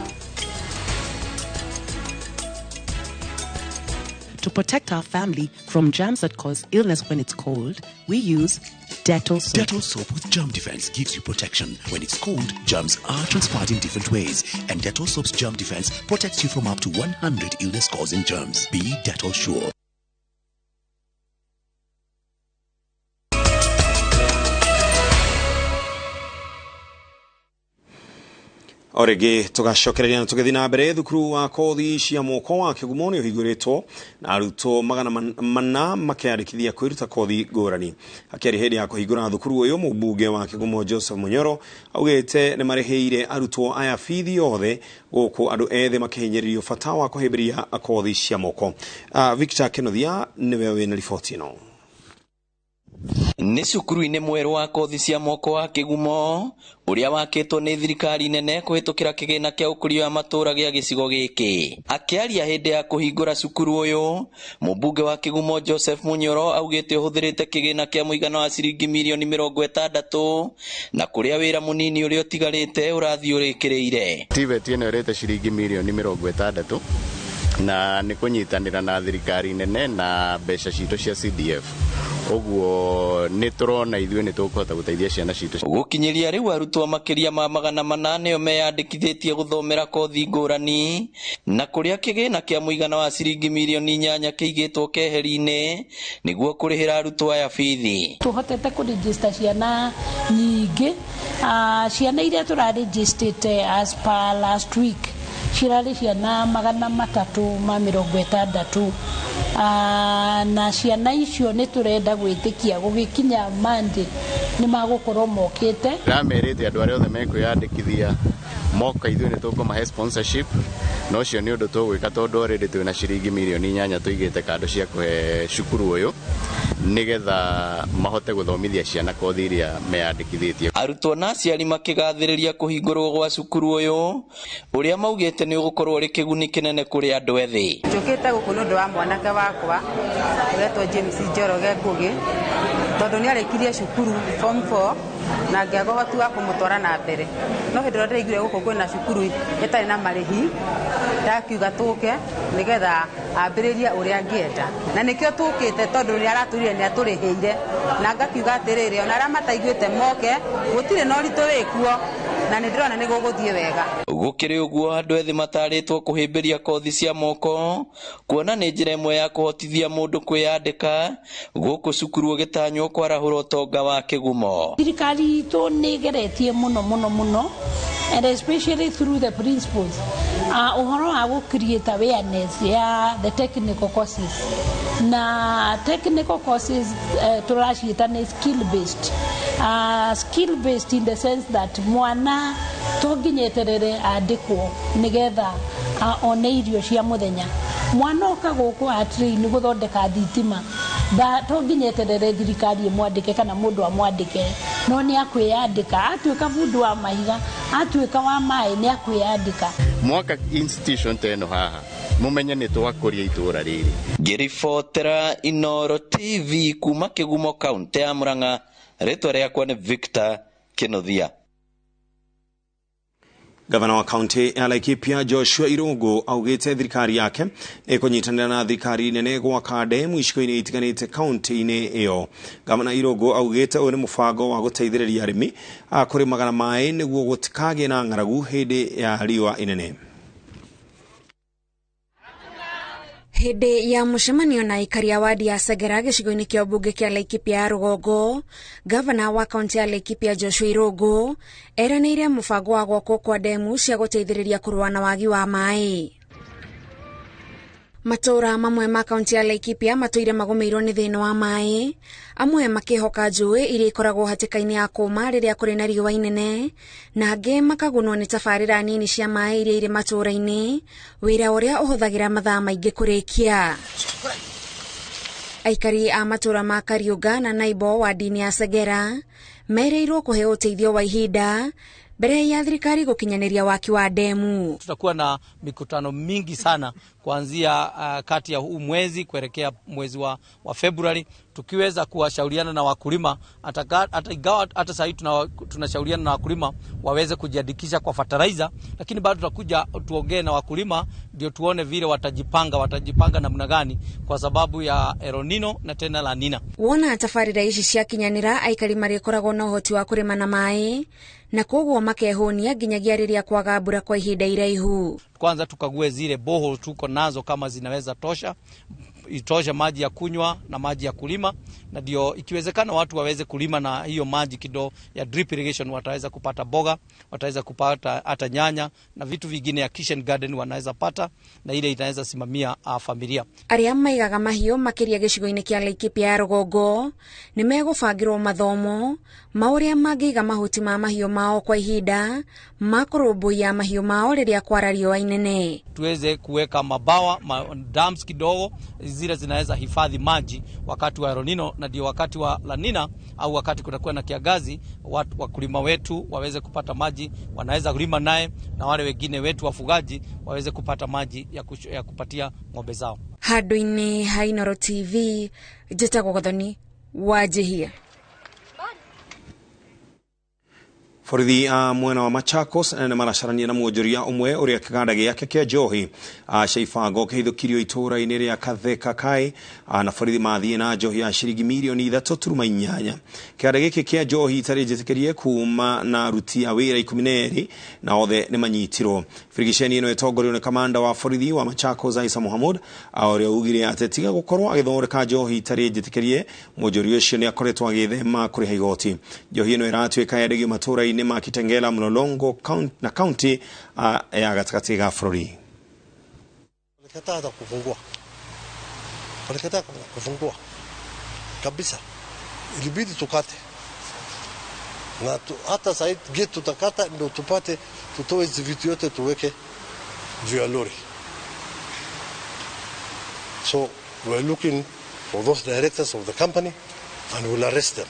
To protect our family from germs that cause illness when it's cold, we use Dettol soap. Dettol soap with germ defense gives you protection. When it's cold, germs are transferred in different ways, and Dettol soap's germ defense protects you from up to 100 illness-causing germs. Be Dettol sure. O rĩngĩ tũgacokereria na tũgĩthiĩ na mbere. Thukuru wa kothi cia moko wa Kĩgumo nĩ ũhingũrĩtwo na arutwo 400 makeyandĩkithia kwĩruta kothi ngũrani. Akĩaria hĩndĩ ya kũhingũra thukuru ũyũ, mũmbunge wa Kĩgumo Joseph Munyoro augĩte nĩ marĩhĩire arutwo aya bithi yothe, gũkũ andũ ethĩ makĩhinyĩrĩrio bata wa kũhĩmbĩria kothi cia moko. Victor Kenothia nĩwe wĩna riboti ĩno. Nĩ cukuru-inĩ mwerũ wa kothi cia moko wa Kĩgumo ũrĩa wakĩtwo nĩ thirikari nene kũhĩtũkĩra kĩgĩna kĩa ũkũria wa matũũra gĩa gĩcigo gĩkĩ. Akĩaria hĩndĩ ya kũhingũra cukuru ũyũ, mũmbunge wa Kĩgumo Joseph Munyoro augĩte ũhũthĩrĩte kĩgĩna kĩa mũigana wa ciringi mirioni 60 na kũrĩa wĩra mũnini ũrĩa ũtigarĩte ũrathiĩ ũrĩkĩrĩire. TVET ĩno ĩrĩte ciringi mirioni 60 na nĩ kũnyitanĩra na thirikari nene na mbeca citũ cia CDF. Ũguo nĩ tũrona ithuĩ nĩ tũkũhota gũteithia ciana citũ. Gũkinyĩria rĩu arutwo makĩria ma 800 nĩo meyandĩkithĩtie gũthomera kothi ngũrani, na kũrĩa kĩgĩna kĩa mũigana wa ciringi mirioni 8 kĩigĩtwo keheri-inĩ nĩguo kũrĩhĩra arutwo aya bithi. Tũhotete kũregister ciana nyingĩ, ciana iria tũrarĩgistĩte as per last week cirarĩ ciana 360, na ciana icio nĩ tũrenda gwĩtĩkia gũgĩkinya Monday nĩ magũkorwo mokĩte. Ndĩramerĩte andũ arĩa othe mekwĩyandĩkithia moka ithuĩ nĩ tũkũmahe sponsorship, na ũcio nĩ ũndũ tũgwĩka tondũ already twĩna ciringi mirioni 8 tũigĩte kando cia kũhe cukuru ũyũ nĩgetha mahote gũthomithia ciana kothi iria meyandĩkithĩtie. Arutwo na aciari makĩgathĩrĩria kũhingũrwo gwa cukuru ũyũ ũrĩa maugĩte nĩ ũgũkorwo ũrĩ kĩguni kĩnene kũrĩ andũ ethĩ. Njũkĩte gũkũ nĩ ũndũ wa mwanake wakwa ũretwo James Njoroge Ngugi, tondũ nĩ arĩkirie cukuru form 4 na ngĩaga ũhoti wa kũmũtwara na mbere. No hĩndĩ ĩrĩa ndĩraiguire gũkũ kwĩna cukuru ĩtarĩ na marĩhi, ndakiuga tũke nĩgetha ambĩrĩrie ũrĩa angĩenda, na nĩkĩo tũkĩte tondũ nĩ aratũrire nĩ atũrĩhĩire, na ngakiuga atĩrĩrĩ, ona arĩa mataiguĩte moke, gũtirĩ na ũritũ wĩkuo, na nĩ ndĩrona nĩ gũgũthiĩ wega. Gũkĩrĩ ũguo, andũ ethĩ matarĩtwo kũhĩmbĩria kothi cia moko kuona nĩ njĩra ĩmwe ya kũhotithia mũndũ kwĩyandĩka gũkũ cukuru ũgĩtanywo kwarahũra ũtonga wa Kĩgumo. Thirikari itũ nĩ ĩgeretie mũno mũno mũno, and especially through the principals, ũhoro wa gũ create awareness ya the technical courses, na technical courses tũraciĩta nĩ skill based. Skill based in the sense that mwana to nginya eterere andĩkwo nĩgetha one irio cia mũthenya. Mwana oka gũkũ atrain gũthondeka thitima, to nginya eterere thirikari ĩmwandĩke kana mũndũ amwandĩke, no nĩ akwĩyandĩka. Atuĩka bundi wa mahiga, atuĩka wa maĩ, nĩ akwĩyandĩka. Mwaka institution ta ĩno haha mumenye nĩ twakũria itũũra rĩrĩ. Ngĩribotera Inooro TV kuma Kĩgumo kaũntĩ ya Murang'a, rĩtwa rĩakwa nĩ Victor Kĩnuthia. Gavana wa kaunti ya Laikipia Joshua Irungu augite thirikari yake ikunyitanira na thirikari nene gwaka ndemu icigo-inĩ itiganĩte kaunti-inĩ ĩyo. Gavana Irungu augite ũyũ nĩ mũbango wa gũteithĩrĩria arĩmi kũrĩmaga na maĩ nĩguo gũtikagĩe na ng'aragu hĩndĩ ya riũa inene. Hĩndĩ ya mũcemanio na aikari a wadi ya Segera gĩcigo-inĩ kĩa ũmbunge kĩa Laikipia ya rũgongo, gavana wa kaunti ya Laikipia Joshua Irungu eranĩire mũbango wa gwakwo kwa ndemu cia gũteithĩrĩria kũrũa na wagi wa maĩ. Matũũra mamwe ma kaunti ya Laikipia matũire magũmĩirwo nĩ thĩna wa maĩ, amwe makĩhoka njũĩ iria ikoragwo hatĩka-inĩ ya kũma rĩrĩa kũrĩ na riũa inene, na angĩ makagunwo nĩ tabarĩra nini cia maĩ iria irĩ matũũra-inĩ, wĩra ũrĩa ũhũthagĩra mathaa maingĩ kũrĩkia. Aikari a matũũra ma Kariũnga na Naibo wadi-inĩ ya Segera merĩirwo kũheo ũteithio wa ihinda mbere ya thirikari gũkinyanĩria waki wa demu. Tutakuwa na mikutano mingi sana kuanzia kati ya huu mwezi kuelekea mwezi wa Februari, tukiweza kuwashauriana na wakulima, hata ingawa hata sasa tunashauriana na wakulima waweze kujiandikisha kwa fertilizer, lakini bado tutakuja tuongee na wakulima ndio tuone vile watajipanga namna gani kwa sababu ya El Nino na tena La Nina. Wona tabarĩra ici ciakinyanĩra aikari marĩkoragwo na ũhoti wa kũrĩma na maĩ na koguo makehũnia nginyagia rĩrĩa kwaga mbura kwa ihinda iraihu. Kwanza tukague zile borehole tuko nazo kama zinaweza tosha, itosha maji ya kunywa na maji ya kulima, na ndio ikiwezekana watu waweze kulima na hiyo maji kidogo ya drip irrigation, wataweza kupata boga, wataweza kupata hata nyanya na vitu vingine ya kitchen garden wanaweza pata, na ile inaweza simamia familia. Arĩa maigaga mahiũ makĩria gĩcigo-inĩ kĩa Laikipia ya rũgongo nĩ megũbangĩrwo mathomo ma ũrĩa mangĩiga mahuti ma mahiũ mao kwa ihinda ma kũrũmbũiya mahiũ mao rĩrĩa kwara riũa inene. Tuweze kuweka mabawa dams kidogo zile zinaweza hifadhi maji wakati wa El Nino, na ndio wakati wa La Nina au wakati kutakuwa na kiangazi, watu wakulima wetu waweze kupata maji, wanaweza kulima naye, na wale wengine wetu wafugaji waweze kupata maji ya kupatia ng'ombe zao. Handũ-inĩ ha Inooro TV, njĩtagwo Gathoni Wanjihia. Borithi a mwena wa Machakos nĩ maracarania na mwonjoria ũmwe ũrĩa kĩganda gĩake kĩa njohi cia ibango kĩhithũkirio itũũra-inĩ rĩa Katheka Kai, na borithi mathiĩ na njohi ya ciringi mirioni 3.8. Kĩganda gĩkĩ kĩa njohi itarĩ njĩtĩkĩrie kuma na aruti a wĩra 12 na othe nĩ manyitirwo. Birigiceni ĩno ĩtongorio nĩ kamanda wa borithi wa Machakos Isa Mohamud, ũrĩa ugire atĩ tiga gũkorwo agĩthondeka njohi itarĩ njĩtĩkĩrie, mwonjoria ũcio nĩ akoretwo agĩthema kũrĩha igoti. Njohi ĩno ĩratuĩka yendagio matũũra-inĩ ma Kitengela, Mlolongo na kaunti ya gatagatĩ ga bũrũri. Walikataa kufungua. Walikataa kufungua kabisa. Ilibidi tukate. Na hata sasa gate tutakata ndio tupate tutoe hizi vitu yote tuweke juu ya lori. So we are looking for those directors of the company and we'll arrest them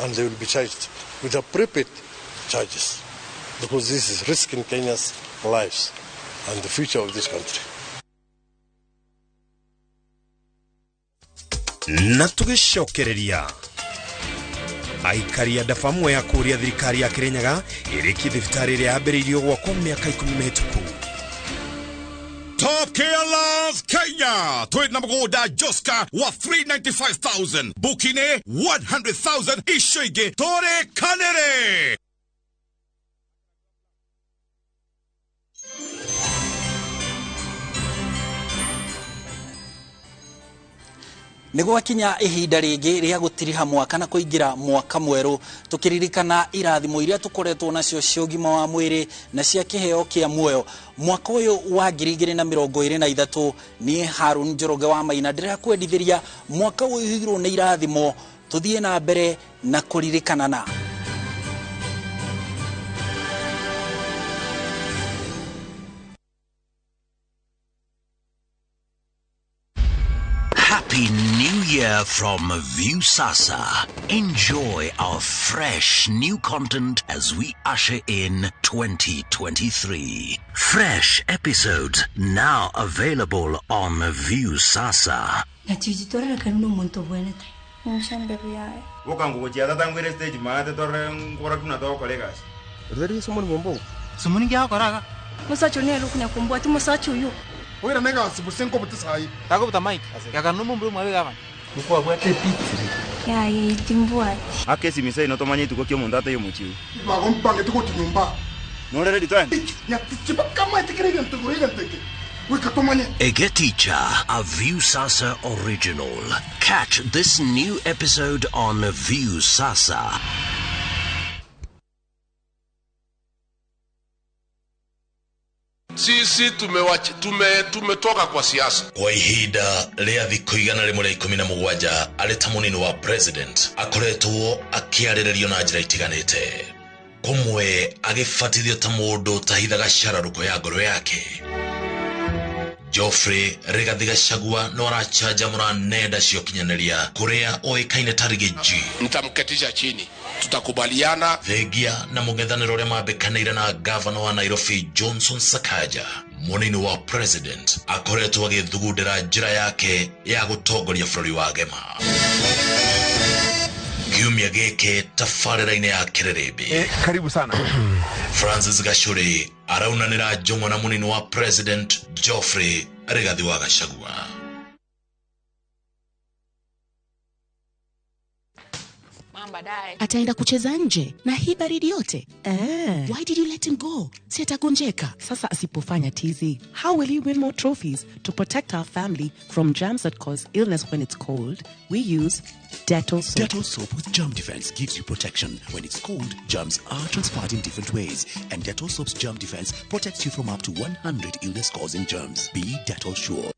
and they will be charged with appropriate charges, because this is risking Kenya's lives and the future of this country. Na tũgĩcokereria aikari a Ndabamwe ya kũũria thirikari ya Kirinyaga ĩrĩkie thibitarĩ ĩrĩa yambĩrĩirio gwakwo mĩaka 10 mĩhĩtũku. Top Care Love Kenya twina mũgũnda Joska wa 395,000 booking 100,000 icio ingĩ tũrĩkanĩre. Nĩ gwakinya ihinda rĩngĩ rĩa gũtiriha mwaka na kũingĩra mwaka mwerũ, tũkĩririkana irathimo iria tũkoretwo nacio cia ũgima wa mwĩrĩ na cia kĩheo kĩa muoyo. Mwaka ũyũ wa 2023 niĩ Harun Njoroge wa Maina ndĩrakwendithĩria mwaka ũyũ nĩ irathimo, tũthiĩ na mbere na kũririkanana. Happy New Year from Viusasa. Enjoy our fresh new content as we usher in 2023. Fresh episodes now available on Viusasa. Sumuningi akoraga. Musacho ne rukunya kumbwa ti musacho uyu. Oira nega sibusenko butisai. Tago buta Mike. Yaga numu mbru mwabe gava. Mukwa bwate pitri. Ya ye timbwati. Akesi misai no tomanye tuko kyo mundata yo muchiu. Bagompange tuko tunyumba. No rere ditwen. Ya tichipa kama tikirega ntukurega nteke. Egeticha, a Viusasa original. Catch this new episode on Viusasa. Sisi tumetoka kwa siasa. Kwa ihinda rĩa thikũ 117 arĩ ta mũnini wa president akoretwo akĩarĩrĩrio na njĩra itiganĩte. Kũmwe agĩbatithio ta mũndũ ũtahithaga cararũkũ ya ngoro yake. Geoffrey Rigathi Gachagua no aracanjamũra nenda cia ũkinyanĩria kũrĩa oĩkaine ta Riggy G. Nitamketisha chini, tutakubaliana. Thengia na mũng'ethanĩro ũrĩa mambĩkanĩire na gavana wa Nairobi Johnson Sakaja, mũnini wa president akoretwo agĩthugundĩra njĩra yake ya gũtongoria bũrũri wa Gema. Kiumia gĩkĩ tabarĩra-inĩ ya Kĩrĩrĩmbĩ. Karibu sana. Francis Gachuri araunanĩra njũng'wa na mũnini wa president Geoffrey Rigathi wa Gachagua. Ataenda kucheza nje na hii baridi yote. Why did you let him go? Si atagonjeka. Sasa asipofanya tizi, how will he win more trophies? To protect our family from germs that cause illness when it's cold, we use Dettol soap. Dettol soap with germ defense gives you protection. When it's cold, germs are transferred in different ways. And Dettol soap's germ defense protects you from up to 100 illness-causing germs. Be Dettol sure.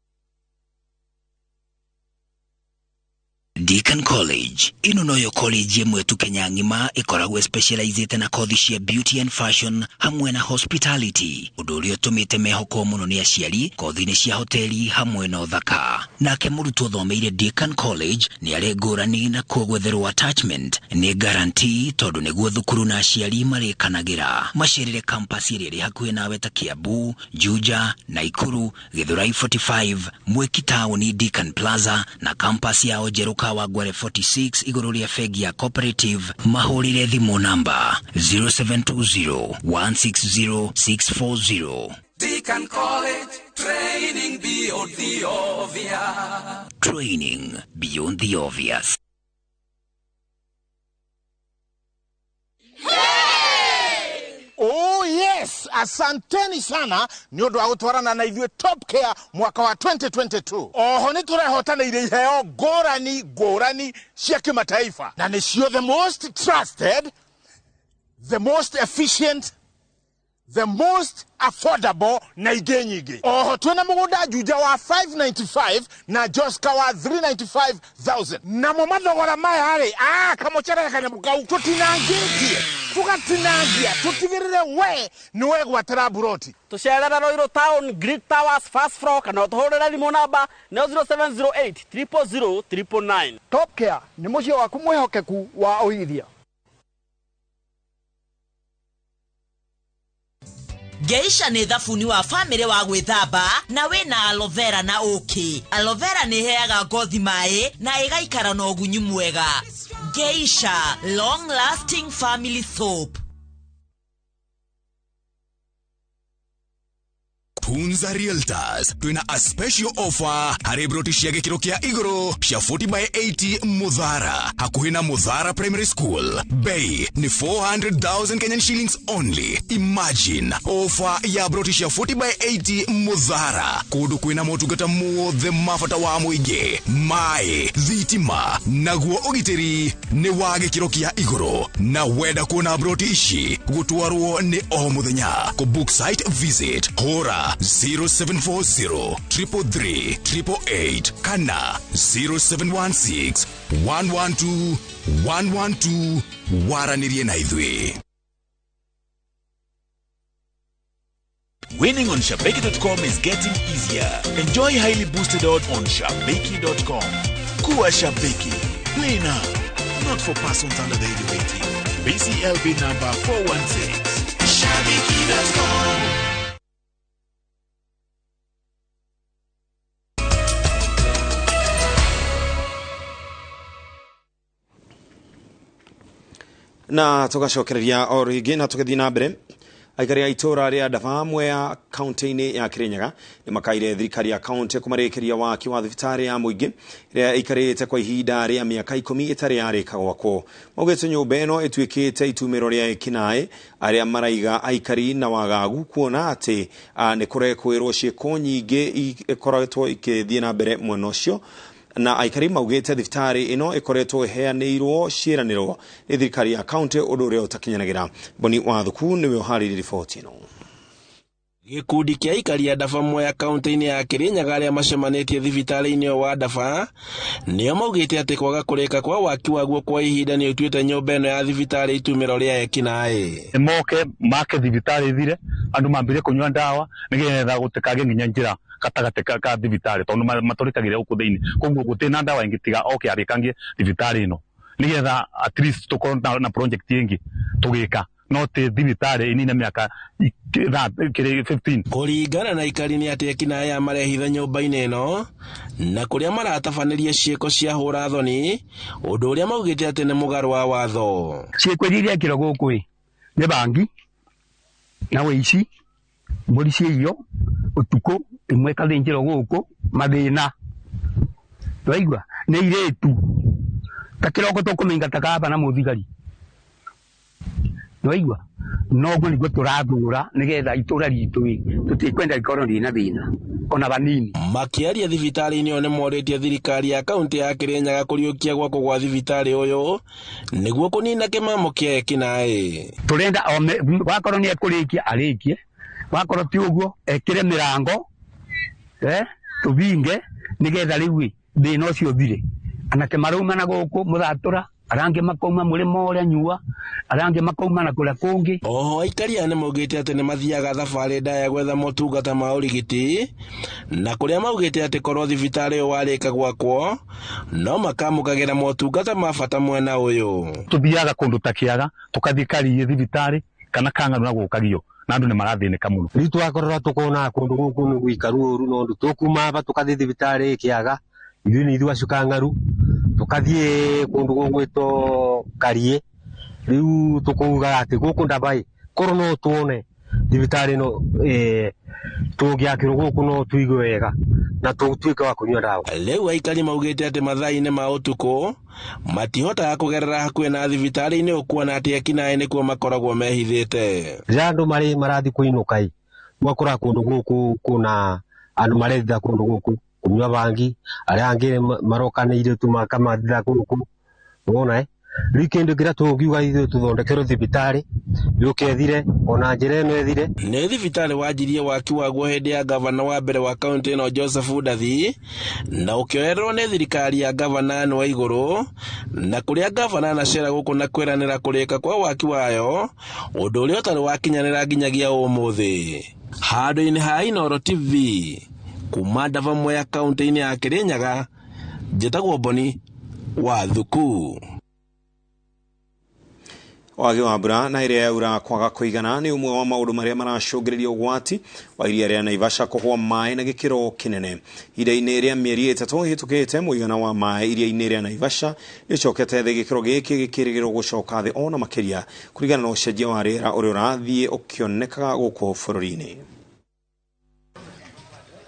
Deacon College ino noyo college ĩmwe tu Kenya ng'ima ĩkoragwo specializĩte na kothi cia beauty and fashion hamwe na hospitality, ũndũ ũrĩa ũtũmĩte mehokwo mũno nĩ aciari kothi-inĩ cia hoteli hamwe na ũthaka. Nake mũrutwo ũthomeire Deacon College nĩ arĩ ngũrani na kuo gwetherwo attachment nĩ guarantee tondũ nĩguo thukuru na aciari marĩkanagĩra. Macerere campus ĩrĩa ĩrĩ hakuhĩ nawe ta Kiambu, Juja, Naikuru, Githurai 45, Mwiki taũni Deacon Plaza na campus yao njerũ Kawangware 46 igũrũ rĩa bengi ya Cooperative. Mahũrĩre thimũ namba 0720 160 640. Deacon College, training beyond the obvious. Training beyond the obvious. Oh yes, asanteni sana nĩ ũndũ wa gũtwarana na ithuĩ Top Care mwaka wa 2022. Oho nĩ tũrehotanĩire iheo ngũrani ngũrani cia kĩmataifa, na nĩcio the most trusted, the most efficient, the most affordable na ingĩ nyingĩ. Oho twĩna mũgũnda Juja wa 595 na Joska wa 395,000. Namo mathogora maya rĩ, kamũcere kanyamũ kau tũtinangĩtie, tũgatinangia, tũtigĩrĩre we nĩ wegwatĩra mburoti. Tũcerere Ruiru Town, Greek Towers, first floor, kana ũtũhũrĩre thimũ namba nĩyo 0708 000 999. Top Care nĩ mũciĩ waku mwĩhokeku wa ũigithia. Geisha nĩ thabuni wa famĩlĩ wa gwĩthamba na wĩna aloe vera na ũkĩ. Aloe vera nĩ ĩheaga ngothi maĩ na ĩgaikara na ũgunyu mwega. Geisha long lasting family soap. Punza Realtors twina a special offer harĩ broti cia gĩkĩro kĩa igũrũ cia 40 by 80 Muthara hakuhĩ na Muthara Primary School. Bei ni 400,000 Kenyan shillings only. Imagine offer ya broti cia 40 by 80 Muthara kũndũ kwĩna motungata mothe ma bata wa mũingĩ, maĩ, thitima naguo ũgitĩri nĩ wa gĩkĩro kĩa igũrũ. Na wenda kuona broti ici gũtwarwo nĩ o mũthenya. Kũ book site visit hũra 0740 333 888 kana 0716 112 112 waranĩrie na ithuĩ. Winning on Shabiki.com is getting easier. Enjoy highly boosted odds on Shabiki.com. Kuwa Shabiki. Play now. Not for persons under the age of 18. BCLB number 416. Shabiki.com. Na tugacokereria o rĩngĩ na tũgĩthiĩ na mbere. Aikari a itũra rĩa Ndaba Mwea kaunti-inĩ ya Kirinyaga nĩ makaire thirikari ya kaunti kũmarĩkĩria waki wa thibitarĩ ya mũingĩ ĩrĩa ĩikarĩte kwa ihinda rĩa mĩaka 10 ĩtarĩ yarĩka gwakwo. Maugĩte nyũmba ĩno ĩtuĩkĩte itumĩro rĩa ekinaĩ arĩa maraiga aikari na wagagu kuona atĩ nĩ kũrekwĩrwo ciĩko nyingĩ ikoretwo ikĩthiĩ na mbere mwena ũcio. Na aikari maugĩte thibitarĩ ĩno ĩkoretwo ĩheanĩirwo ciĩranĩro nĩ thirikari ya kaunti ũndũ ũrĩa ũtakinyanagĩra. Boni Wathuku nĩwe ũharĩirie riboti ĩno. Gĩkundi kĩa aikari a Ndaba Mwea kaunti-inĩ ya Kirinyaga arĩa macemanĩtie thibitarĩ-inĩ wa Ndaba nĩo maugĩte atĩ kwaga kũrĩka kwa waki waguo kwa ihinda nĩ ũtuĩte nyũmba ĩno ya thibitarĩ itumĩro rĩa ekinaĩ. Moke make thibitarĩ ithire andũ mambire kũnyua ndawa nĩgetha gũtikagĩe nginya njĩra gatagatĩ ka thibitarĩ tondũ matũrĩkagĩra gũkũ thĩinĩ, koguo gũtirĩ na ndawa ĩngĩ tiga oke arĩkangie thibitarĩ ĩno nĩgetha at least tũkorwo na project ĩngĩ tũgĩka no ti thibitarĩ ĩnine mĩaka 15. Kũringana na aikari nĩ atĩ ekinaĩ aya marehitha nyũmba-inĩ ĩno na kũrĩa maratabanĩria ciĩko cia hũra thoni, ũndũ ũrĩa maugĩte atĩ nĩ mũgarũ wa watho. Ciĩko iria irekĩrwo gũkũ ĩ nĩ bangi na wĩici, mbũri ciaiywo ũtukũ ĩmwe ĩkathĩnjĩrwo gũkũ, mathĩna waigua nĩ irĩtu ta kĩroko tũkũmĩingata kaba na mũthigari waigua noguo nĩguo tũrathura nĩgetha itũra ritũ tũtikwenda rĩkorwo rĩna thĩna ona vanini. Makĩaria thibitarĩ-inĩ ĩyo nĩ morĩtie thirikari ya kaunti ya Kirinyaga kũriũkia gwakwo gwa thibitarĩ ũyũ nĩguo kũnina kĩmamo kĩa ekinaĩ. Tũrenda wakorwo nĩ ekũrĩkia arĩkie, wakorwo ti ũguo ekĩre mĩrango tũbinge nĩgetha rĩu thĩna ũcio ũthire. Anake marauma na gũkũ mũthatũra, arĩa angĩ makauma mũrĩmo ũrĩa nyua, arĩa angĩ makauma na kũrĩa kũngĩ. Oho aikari aya nĩ maugĩte atĩ nĩ mathiaga thabarĩ ndaya gwetha motungata ma ũrigiti na kũrĩa maugĩte atĩ korwo thibitarĩ ũyũ warĩka gwakwo no makamũkagĩra motungata ma bata mwena ũyũ. Tũthiaga kũndũ ta Kĩaga tũkathiĩ Kariĩ thibitarĩ kana Kang'aru na gũkagio na andũ nĩ marathĩnĩka mũno. Rĩu twakorora tũkona kũndũ gũkũ nĩ gũikaru ũru no ũndũ tũkuma aba tũkathiĩ thibitarĩ Kĩaga, ithuĩ nĩ ithuĩ acio Kang'aru tũkathiĩ kũndũ gũgwĩtwo Kariĩ. Rĩu tũkauga atĩ gũkũ Ndaba ĩ korwo no tuone thibitarĩ ĩno tũngĩakĩrwo gũkũ no tũigue wega na tũtuĩke wa kũnyua ndawa. Rĩu aikari maugĩte atĩ mathaa-inĩ ma ũtukũ matihotaga kũgerera hakuhĩ na thibitarĩ-inĩ ũkuona atĩ ekinaĩ nĩkuo makoragwo mehithĩte. Rĩrĩa andũ marĩ marathiĩ kũinũka ĩ ũgakora kũndũ gũkũ kwĩna andũ marethitha kũndũ gũkũ kũnyua bangi, arĩa angĩ maroka nĩ airĩtu makamathitha gũkũ wona. Rĩu kĩndũ kĩrĩa tũngiuga ithuĩ tũthondekerwo thibitarĩ yũke ĩthire ona njĩra ĩno ĩthire. Nĩ thibitarĩ wanjirie waki waguo hĩndĩ ya gavana wa mbere wa kaunti ĩno Joseph Ndathi na ũkĩoererwo nĩ thirikari ya gavana Anne Waigũrũ, na kũrĩa gavana anacera gũkũ na kwĩranĩra kũrĩka kwa waki wayo ũndũ ũrĩa ũtarĩ wakinyanĩra nginyagia ũmũthĩ. Handũ-inĩ ha Inooro TV kuma Ndaba Mwea kaunti-inĩ ya Kirinyaga, njĩtagwo Boni Wathuku. Wagi wa mbura na ĩrĩa yaura kwaga kũigana nĩ ũmwe wa maũndũ marĩa maracũngĩrĩria ũgwati wa iria rĩa Naivasha kũhũa maĩ na gĩkĩro kĩnene. Ihinda-inĩ rĩa mĩeri 3 ĩhĩtũkĩte mũigana wa maĩ iria-inĩ rĩa Naivasha nĩ ũcokete thĩ, gĩkĩro gĩkĩ gĩkĩrĩgĩrĩrwo gũcoka thĩ ona makĩria kũringana na ũcenjia wa rĩera ũrĩa ũrathiĩ ũkĩonekaga gũkũ bũrũri-inĩ.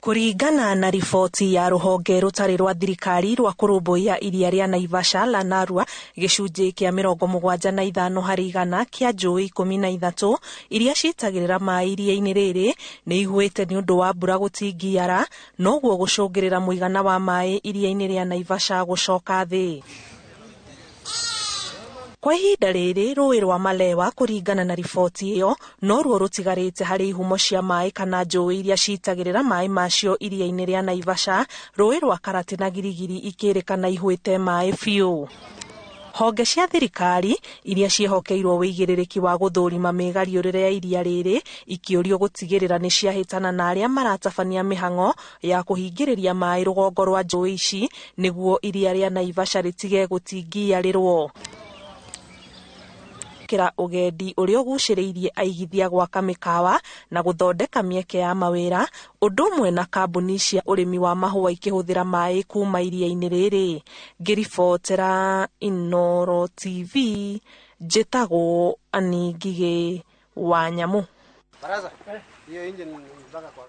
Kũringana na riboti ya rũhonge rũtarĩ rwa thirikari rwa kũrũmbũiya iria rĩa Naivasha la Narua, gĩcunjĩ kĩa 75 harĩ igana kĩa njũĩ 13 iria citagĩrĩra maĩ iria-inĩ rĩrĩ nĩ ihũĩte nĩ ũndũ wa mbura gũtingiara, noguo gũcũngĩrĩra mũigana wa maĩ iria-inĩ rĩa Naivasha gũcoka thĩ. Kwa ihinda rĩrĩ rũĩ rwa Malewa kũringana na riboti ĩyo noruo rũtigarĩte harĩ ihumo cia maĩ kana njũĩ iria citagĩrĩra maĩ macio iria-inĩ rĩa Naivasha, rũĩ rwa Karati na Girigiri ikĩrĩkana ihũĩte maĩ biũ. Honge cia thirikari iria ciĩhokeirwo wĩigĩrĩrĩki wa gũthũrima mĩgariũrĩre ya iria rĩrĩ ikĩũrio gũtigĩrĩra nĩ ciahĩtana na arĩa maratabania mĩhang'o ya kũhingĩrĩria maĩ rũgongo rwa njũĩ ici nĩguo iria rĩa Naivasha rĩtige gũtingiarĩrwo. Kira ũgendi ũrĩa ũgucĩrĩirie aigithia gwaka mĩkawa na gũthondeka mĩeke ya mawĩra, ũndũ ũmwe na kambuni cia ũrĩmi wa mahũa ikĩhũthĩra maĩ kuma iria-inĩ rĩrĩ. Ngĩribotera Inooro TV, njĩtagwo Annie Ngigĩ wa Nyamũ.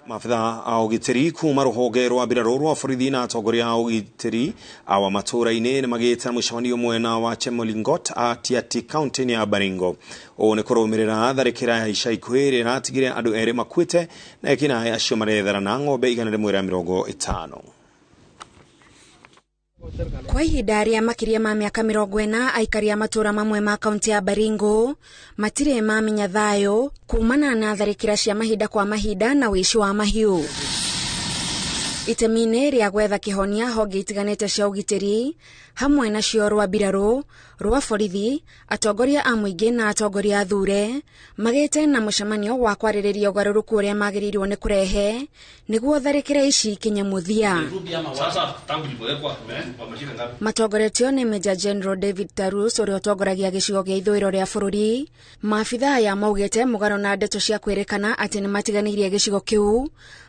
Maabitha a ũgitĩri kuma rũhonge rwa mbirarũ rwa borithi na atongoria a ũgitĩri awa matũũra-inĩ nĩ magĩte na mũcemanio mwena wa Chemolingot Atiati kaunti-inĩ ya Baringo. Ũũ nĩ kũrũmĩrĩra tharĩkĩra ya ica ikuhĩ ĩrĩa ĩratigire andũ erĩ makuĩte na ekinaĩ acio marethara na ng'ombe 150. Kwa ihinda rĩa makĩria ma mĩaka 40 aikari a matũũra mamwe ma kaunti ya Baringo matirĩ mamenya thayũ kumana na tharĩkĩra cia mahinda kwa mahinda na ũici wa mahiũ. Itemi-inĩ rĩa gwetha kĩhonia honge itiganĩte cia ũgitĩri hamwe nacio rwa mbirarũ rwa borithi atongoria a mũingĩ na atongoria athure magĩte na mũcemanio wa kwarĩrĩria ũgarũrũku ũrĩa magĩrĩirwo nĩ kũrehe nĩguo tharĩkĩra ici ikinye mũthia. Matongoretio nĩ Major General David Tarus ũrĩa ũtongoragia gĩcigo gĩa ithũĩro rĩa bũrũri. Maabitha aya maugĩte mũgarũ na ndeto cia kwĩrĩkana atĩ nĩ matiganĩirie gĩcigo kĩu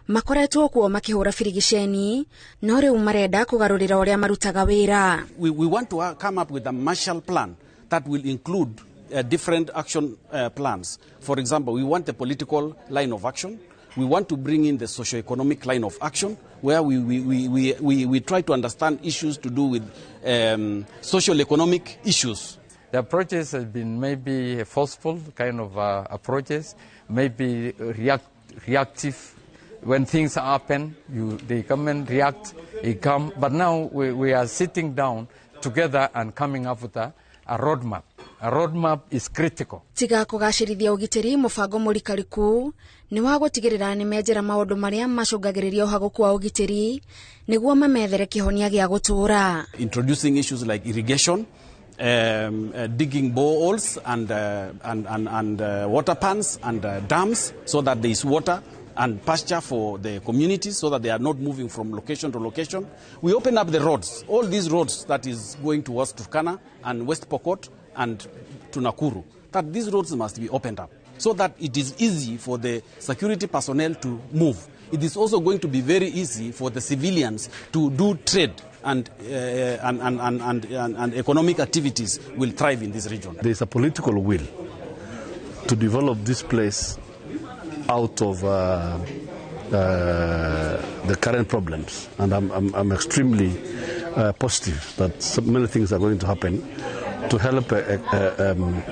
makoretwo kuo makĩhũra birigiceni no rĩu marenda kũgarũrĩra ũrĩa marutaga wĩra. We want to come up with a Marshall Plan that will include different action plans. For example, we want a political line of action. We want to bring in the socio-economic line of action, where we try to understand issues to do with social-economic issues. The approaches have been maybe forceful kind of approaches, maybe reactive. When things happen, they come and react, they come. But now we are sitting down together and coming up with a roadmap. A roadmap is critical. Tiga kũgacĩrithia ũgitĩri mũbango mũrikariku nĩ wa gũtigĩrĩra nĩ menjera maũndũ marĩa macũngagĩrĩria ũhagũku wa ũgitĩri nĩguo mamethere kĩhonia gĩa gũtũũra. Introducing issues like irrigation, digging boreholes and water pans and dams so that there is water and pasture for the communities so that they are not moving from location to location. We open up the roads, all these roads that is going towards Turkana and West Pokot and to Nakuru, that these roads must be opened up so that it is easy for the security personnel to move. It is also going to be very easy for the civilians to do trade and economic activities will thrive in this region. There is a political will to develop this place out of the current problems, and I'm extremely positive that so many things are going to happen to help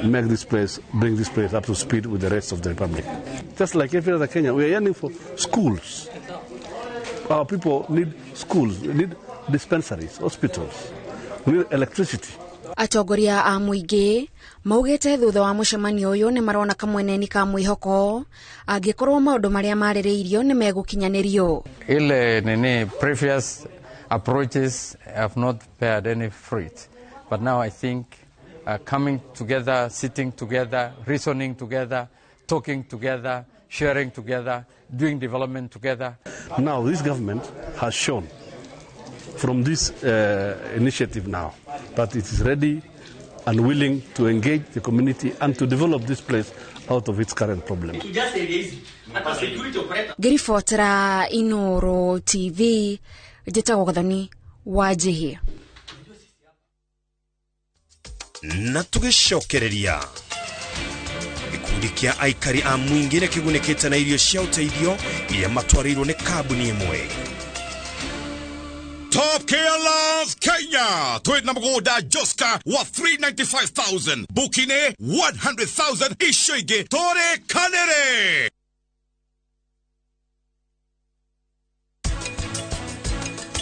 make this place, bring this place up to speed with the rest of the republic. Just like every other Kenya, we are yearning for schools. Our people need schools, we need dispensaries, hospitals, we need electricity. Atongoria a mũingĩ maugĩte thutha wa mũcemanio ũyũ nĩ marona kamweneni ka mwĩhoko angĩkorwo maũndũ marĩa marĩrĩirio nĩ megũkinyanĩrio. Ile nini previous approaches have not bared any fruit, but now I think coming together, sitting together, reasoning together, talking together, sharing together, doing development together. Now this government has shown from this initiative now that it is ready and willing to engage the community and to develop this place out of its current problem. Ngĩribotera Inooro TV, njĩtagwo Gathoni wa Njihia. Na tũgĩcokereria gĩkundi kĩa aikari a mũingĩ nĩ kĩgunĩkĩte na irio cia ũteithio iria matwarĩirwo nĩ kambuni ĩmwe. Top Care Love Kenya. Twina mugunda Joska wa 395,000. Bukine 100,000 icio ingĩ tũrĩ kanĩrĩ.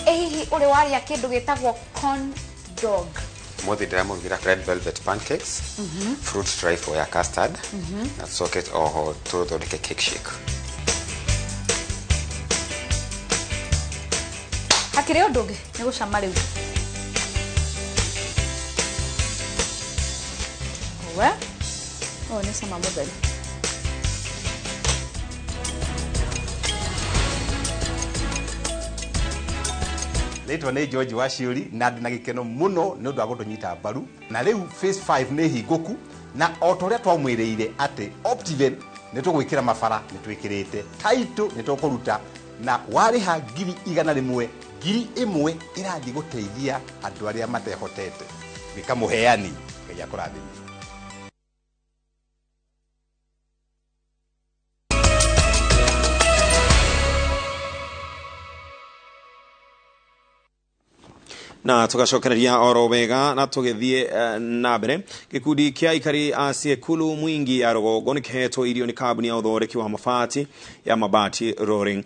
Hihi ũrĩ warĩa kĩndũ gĩtagwo corn dog? Mũthĩ ndĩramũrugĩra red velvet pancakes, fruit trifle ya custard, na tũcoke oho tũthondeke cake shake. Hakĩrĩ ũndũ ũngĩ nĩ gũcama rĩu. We ũyũ nĩ cama mũtheri. Rĩtwa nĩ George Waciũri na ndĩ na gĩkeno mũno nĩ ũndũ wa gũtũnyita mbaru, na rĩu phase 5 nĩ hingũku, na o ta ũrĩa twamwĩrĩire atĩ Optiven nĩ tũgwĩkĩra mabara nĩ twĩkĩrĩte, title nĩ tũkũruta, na warĩha 100,000 1,000 ĩrathiĩ gũteithia andũ arĩa matehotete. Gĩka mũheani, Ngai akũrathime. Na tugacokereria oro wega na tugithie na mbere. Gikundi kia aikari a Ciekulu Mwingi ya Rugongo nĩkĩhetwo irio nĩ kambuni ya ũthondeki wa mabati ya Mabati Rolling.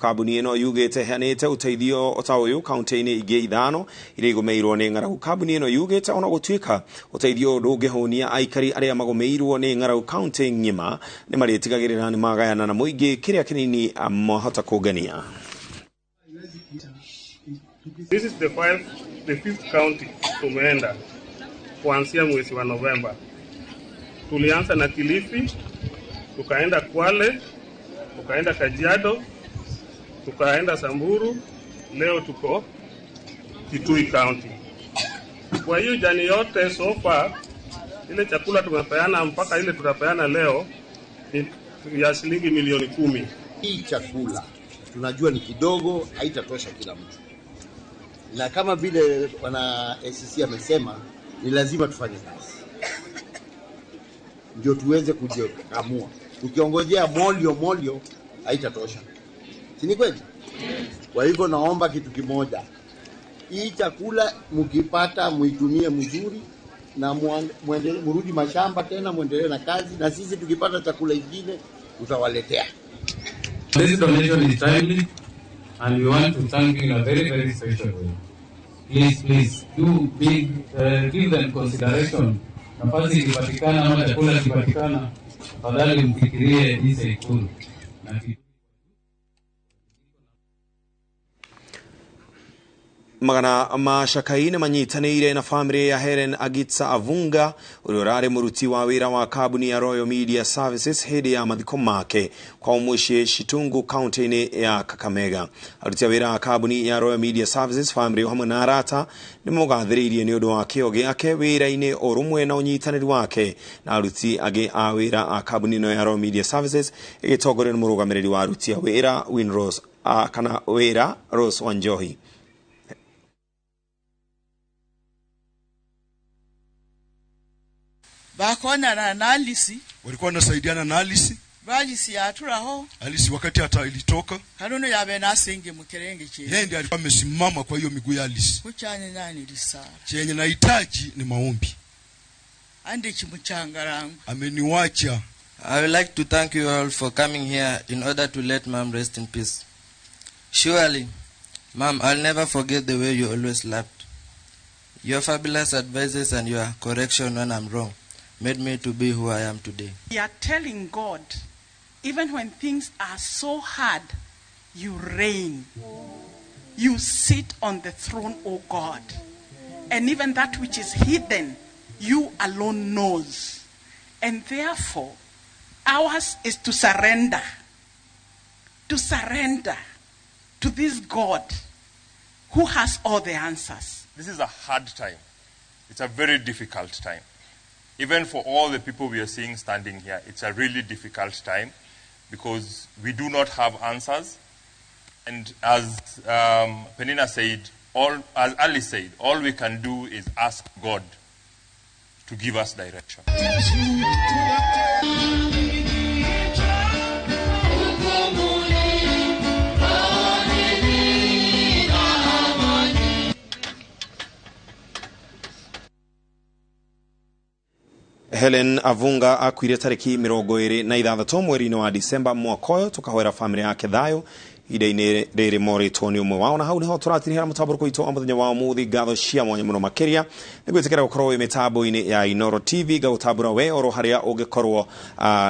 Kambuni ĩno yugĩte heanĩte ũteithio ta ũyũ kaunti-inĩ ingĩ 5 iria igũmĩirwo nĩ ng'aragu. Kambuni ĩno yugĩte ona gũtuĩka ũteithio ndũngĩhũnia aikari arĩa magũmĩirwo nĩ ng'aragu kaunti ng'ima, nĩ marĩtigagĩrĩra nĩ magayana na mũingĩ kĩrĩa kĩnini mahota kũngania. This is the fifth county tumeenda kuanzia mwezi wa Novemba. Tulianza na Kilifi, tukaenda Kwale, tukaenda Kajiado, tukaenda Samburu, leo tuko Kitui County. Kwa hiyo jani yote so far, ile chakula tumepeana mpaka ile tutapeana leo ni ya shilingi milioni 10. Hii chakula tunajua ni kidogo, haitatosha kila mtu. Na kama vile wana SCC amesema, ni lazima tufanye kazi ndio tuweze kujikamua. Tukiongojea molio haitatosha. Si ni kweli? Kwa hivyo naomba kitu kimoja. Hii chakula mkipata muitumie mzuri na murudi mashamba tena muendelee na kazi, na sisi tukipata chakula kingine tutawaletea. This donation is timely and we want to thank you in a very, very special way. Please, please, do big, give them consideration. Nafasi ikipatikana ama chakula ikipatikana, tafadhali mfikirie hii Tseikuru. Magana ma Shakai manyitanĩire na famĩlĩ ya Helen Agitsa Avunga ũrĩa ũrarĩ mũruti wa wĩra wa kambuni ya Royal Media Services hĩndĩ ya mathiko make kwa mũciĩ Shitungu kaunti-inĩ ya Kakamega. Aruti a wĩra a kambuni ya Royal Media Services, famĩlĩ hamwe na arata nĩmũgathĩrĩirie nĩ ũndũ wa kĩo gĩake wĩra-inĩ ũrũmwe na ũnyitanĩri wake na aruti angĩ a wĩra a kambuni ĩno ya Royal Media Services ĩgĩtongorio nĩ mũrũgamĩrĩri wa aruti a wĩra Winrose kana wĩra Rose Wanjohi. Bakona na Alice. Walikuwa wanasaidiana na Alice. Alice yaturaho. Alice wakati hata ilitoka. Haruno yabe nasinge mukerenge che. Yeye ndiye alikuwa amesimama kwa hiyo miguu ya Alice. Kuchanye nani lisala. Chenye nahitaji ni maombi. Ande chimuchangarangu. Ameniwacha. I would like to thank you all for coming here in order to let Mom rest in peace. Surely, Mom, I'll never forget the way you always laughed. Your fabulous advices and your correction when I'm wrong made me to be who I am today. We are telling God, even when things are so hard, you reign. You sit on the throne, O God. And even that which is hidden, you alone knows. And therefore, ours is to surrender. To surrender to this God who has all the answers. This is a hard time. It's a very difficult time. Even for all the people we are seeing standing here, it's a really difficult time because we do not have answers. And as Penina said, as Alice said, all we can do is ask God to give us direction. Helen Avunga akuire tariki 26 mweri-inĩ wa Disemba mwaka ũyũ. Tukahwera famĩlĩ yake thayũ ihinda-inĩ rĩrĩ morĩtwo nĩ ũmwe wao. Na hau nĩho tũratirihĩra mũtambũrũko witũ wa mũthenya wa ũmũthĩ. Ngatho cia mwanya mũno makĩria nĩ gwĩtĩkĩra gũkorwo wĩ mĩtambo-inĩ ya Inooro TV. Ngagũtambũra we oro harĩa ũngĩkorwo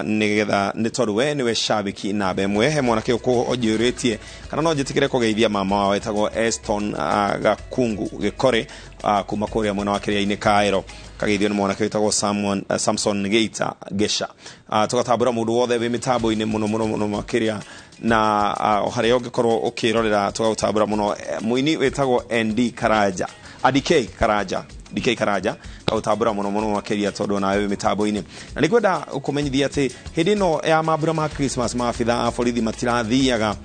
nĩgetha nĩ tondũ we nĩwe shabiki namba ĩmwe. He mwanake ũkũnjũrĩtie kana no njĩtĩkĩre kũgeithia mama wao etagwo Eston Gakungu Gĩkore kuma kũrĩa mwena wa Kĩrĩa-inĩ Kaero. Kageithio nĩ mwanake wĩtagwo Samson Geita Gesha. Tũgatambũra mũndũ wothe wĩ mĩtambo-inĩ mũno mũno mũno makĩria na harĩa ũngĩkorwo ũkĩrorera tũgagũtambũra mũno. Mũini wĩtagwo ND Karanja, DK Karanja, DK Karanja kautambura mũno mũno makĩria tondũ nawe wĩ mĩtambo-inĩ. Na nĩngwenda kũmenyithia atĩ hĩndĩ ĩno ya mambura ma Christmas maabitha a borithi matirathiaga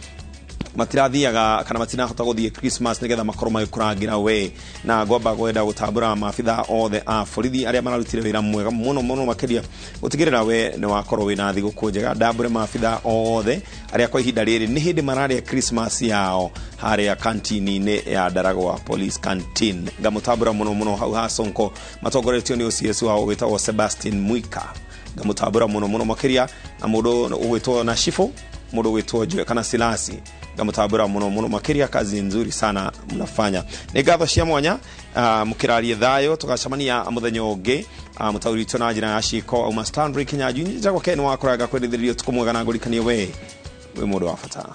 Matirathiaga kana matinahota guthie Christmas nigetha makorwo magikurangira we. Na ngwamba gwenda gutambura maabitha othe a borithi aria mararutire wira mwega muno muno makiria gutigirira we ni wakorwo wina thiguku njega. Ndambure maabitha othe aria kwa ihinda riri ni hindi mararia Christmas yao haria kantini-ini ya Ndaragwa Police Canteen. Ngamutambura muno muno hau ha Sonko matongoretio ni OCS wao witagwo Sebastian Mwika. Ngamutambura muno muno makiria na mundu ugwitwo na Shifo, mundu ugwitwo Joe kana Silasi. Ngamutambura muno muno makiria, kazi nzuri sana mnafanya. Ni ngatho cia mwanya, mukirarie thayo, tugacemania muthenya ungi. Mutauri witũ na njĩra ya ciĩko auma Stanley Kinyanjui. Njagwo Ken wakoraga kwendithĩrĩria ũtukũ mwega na ngũrikanie we wĩ mũndũ wa bata.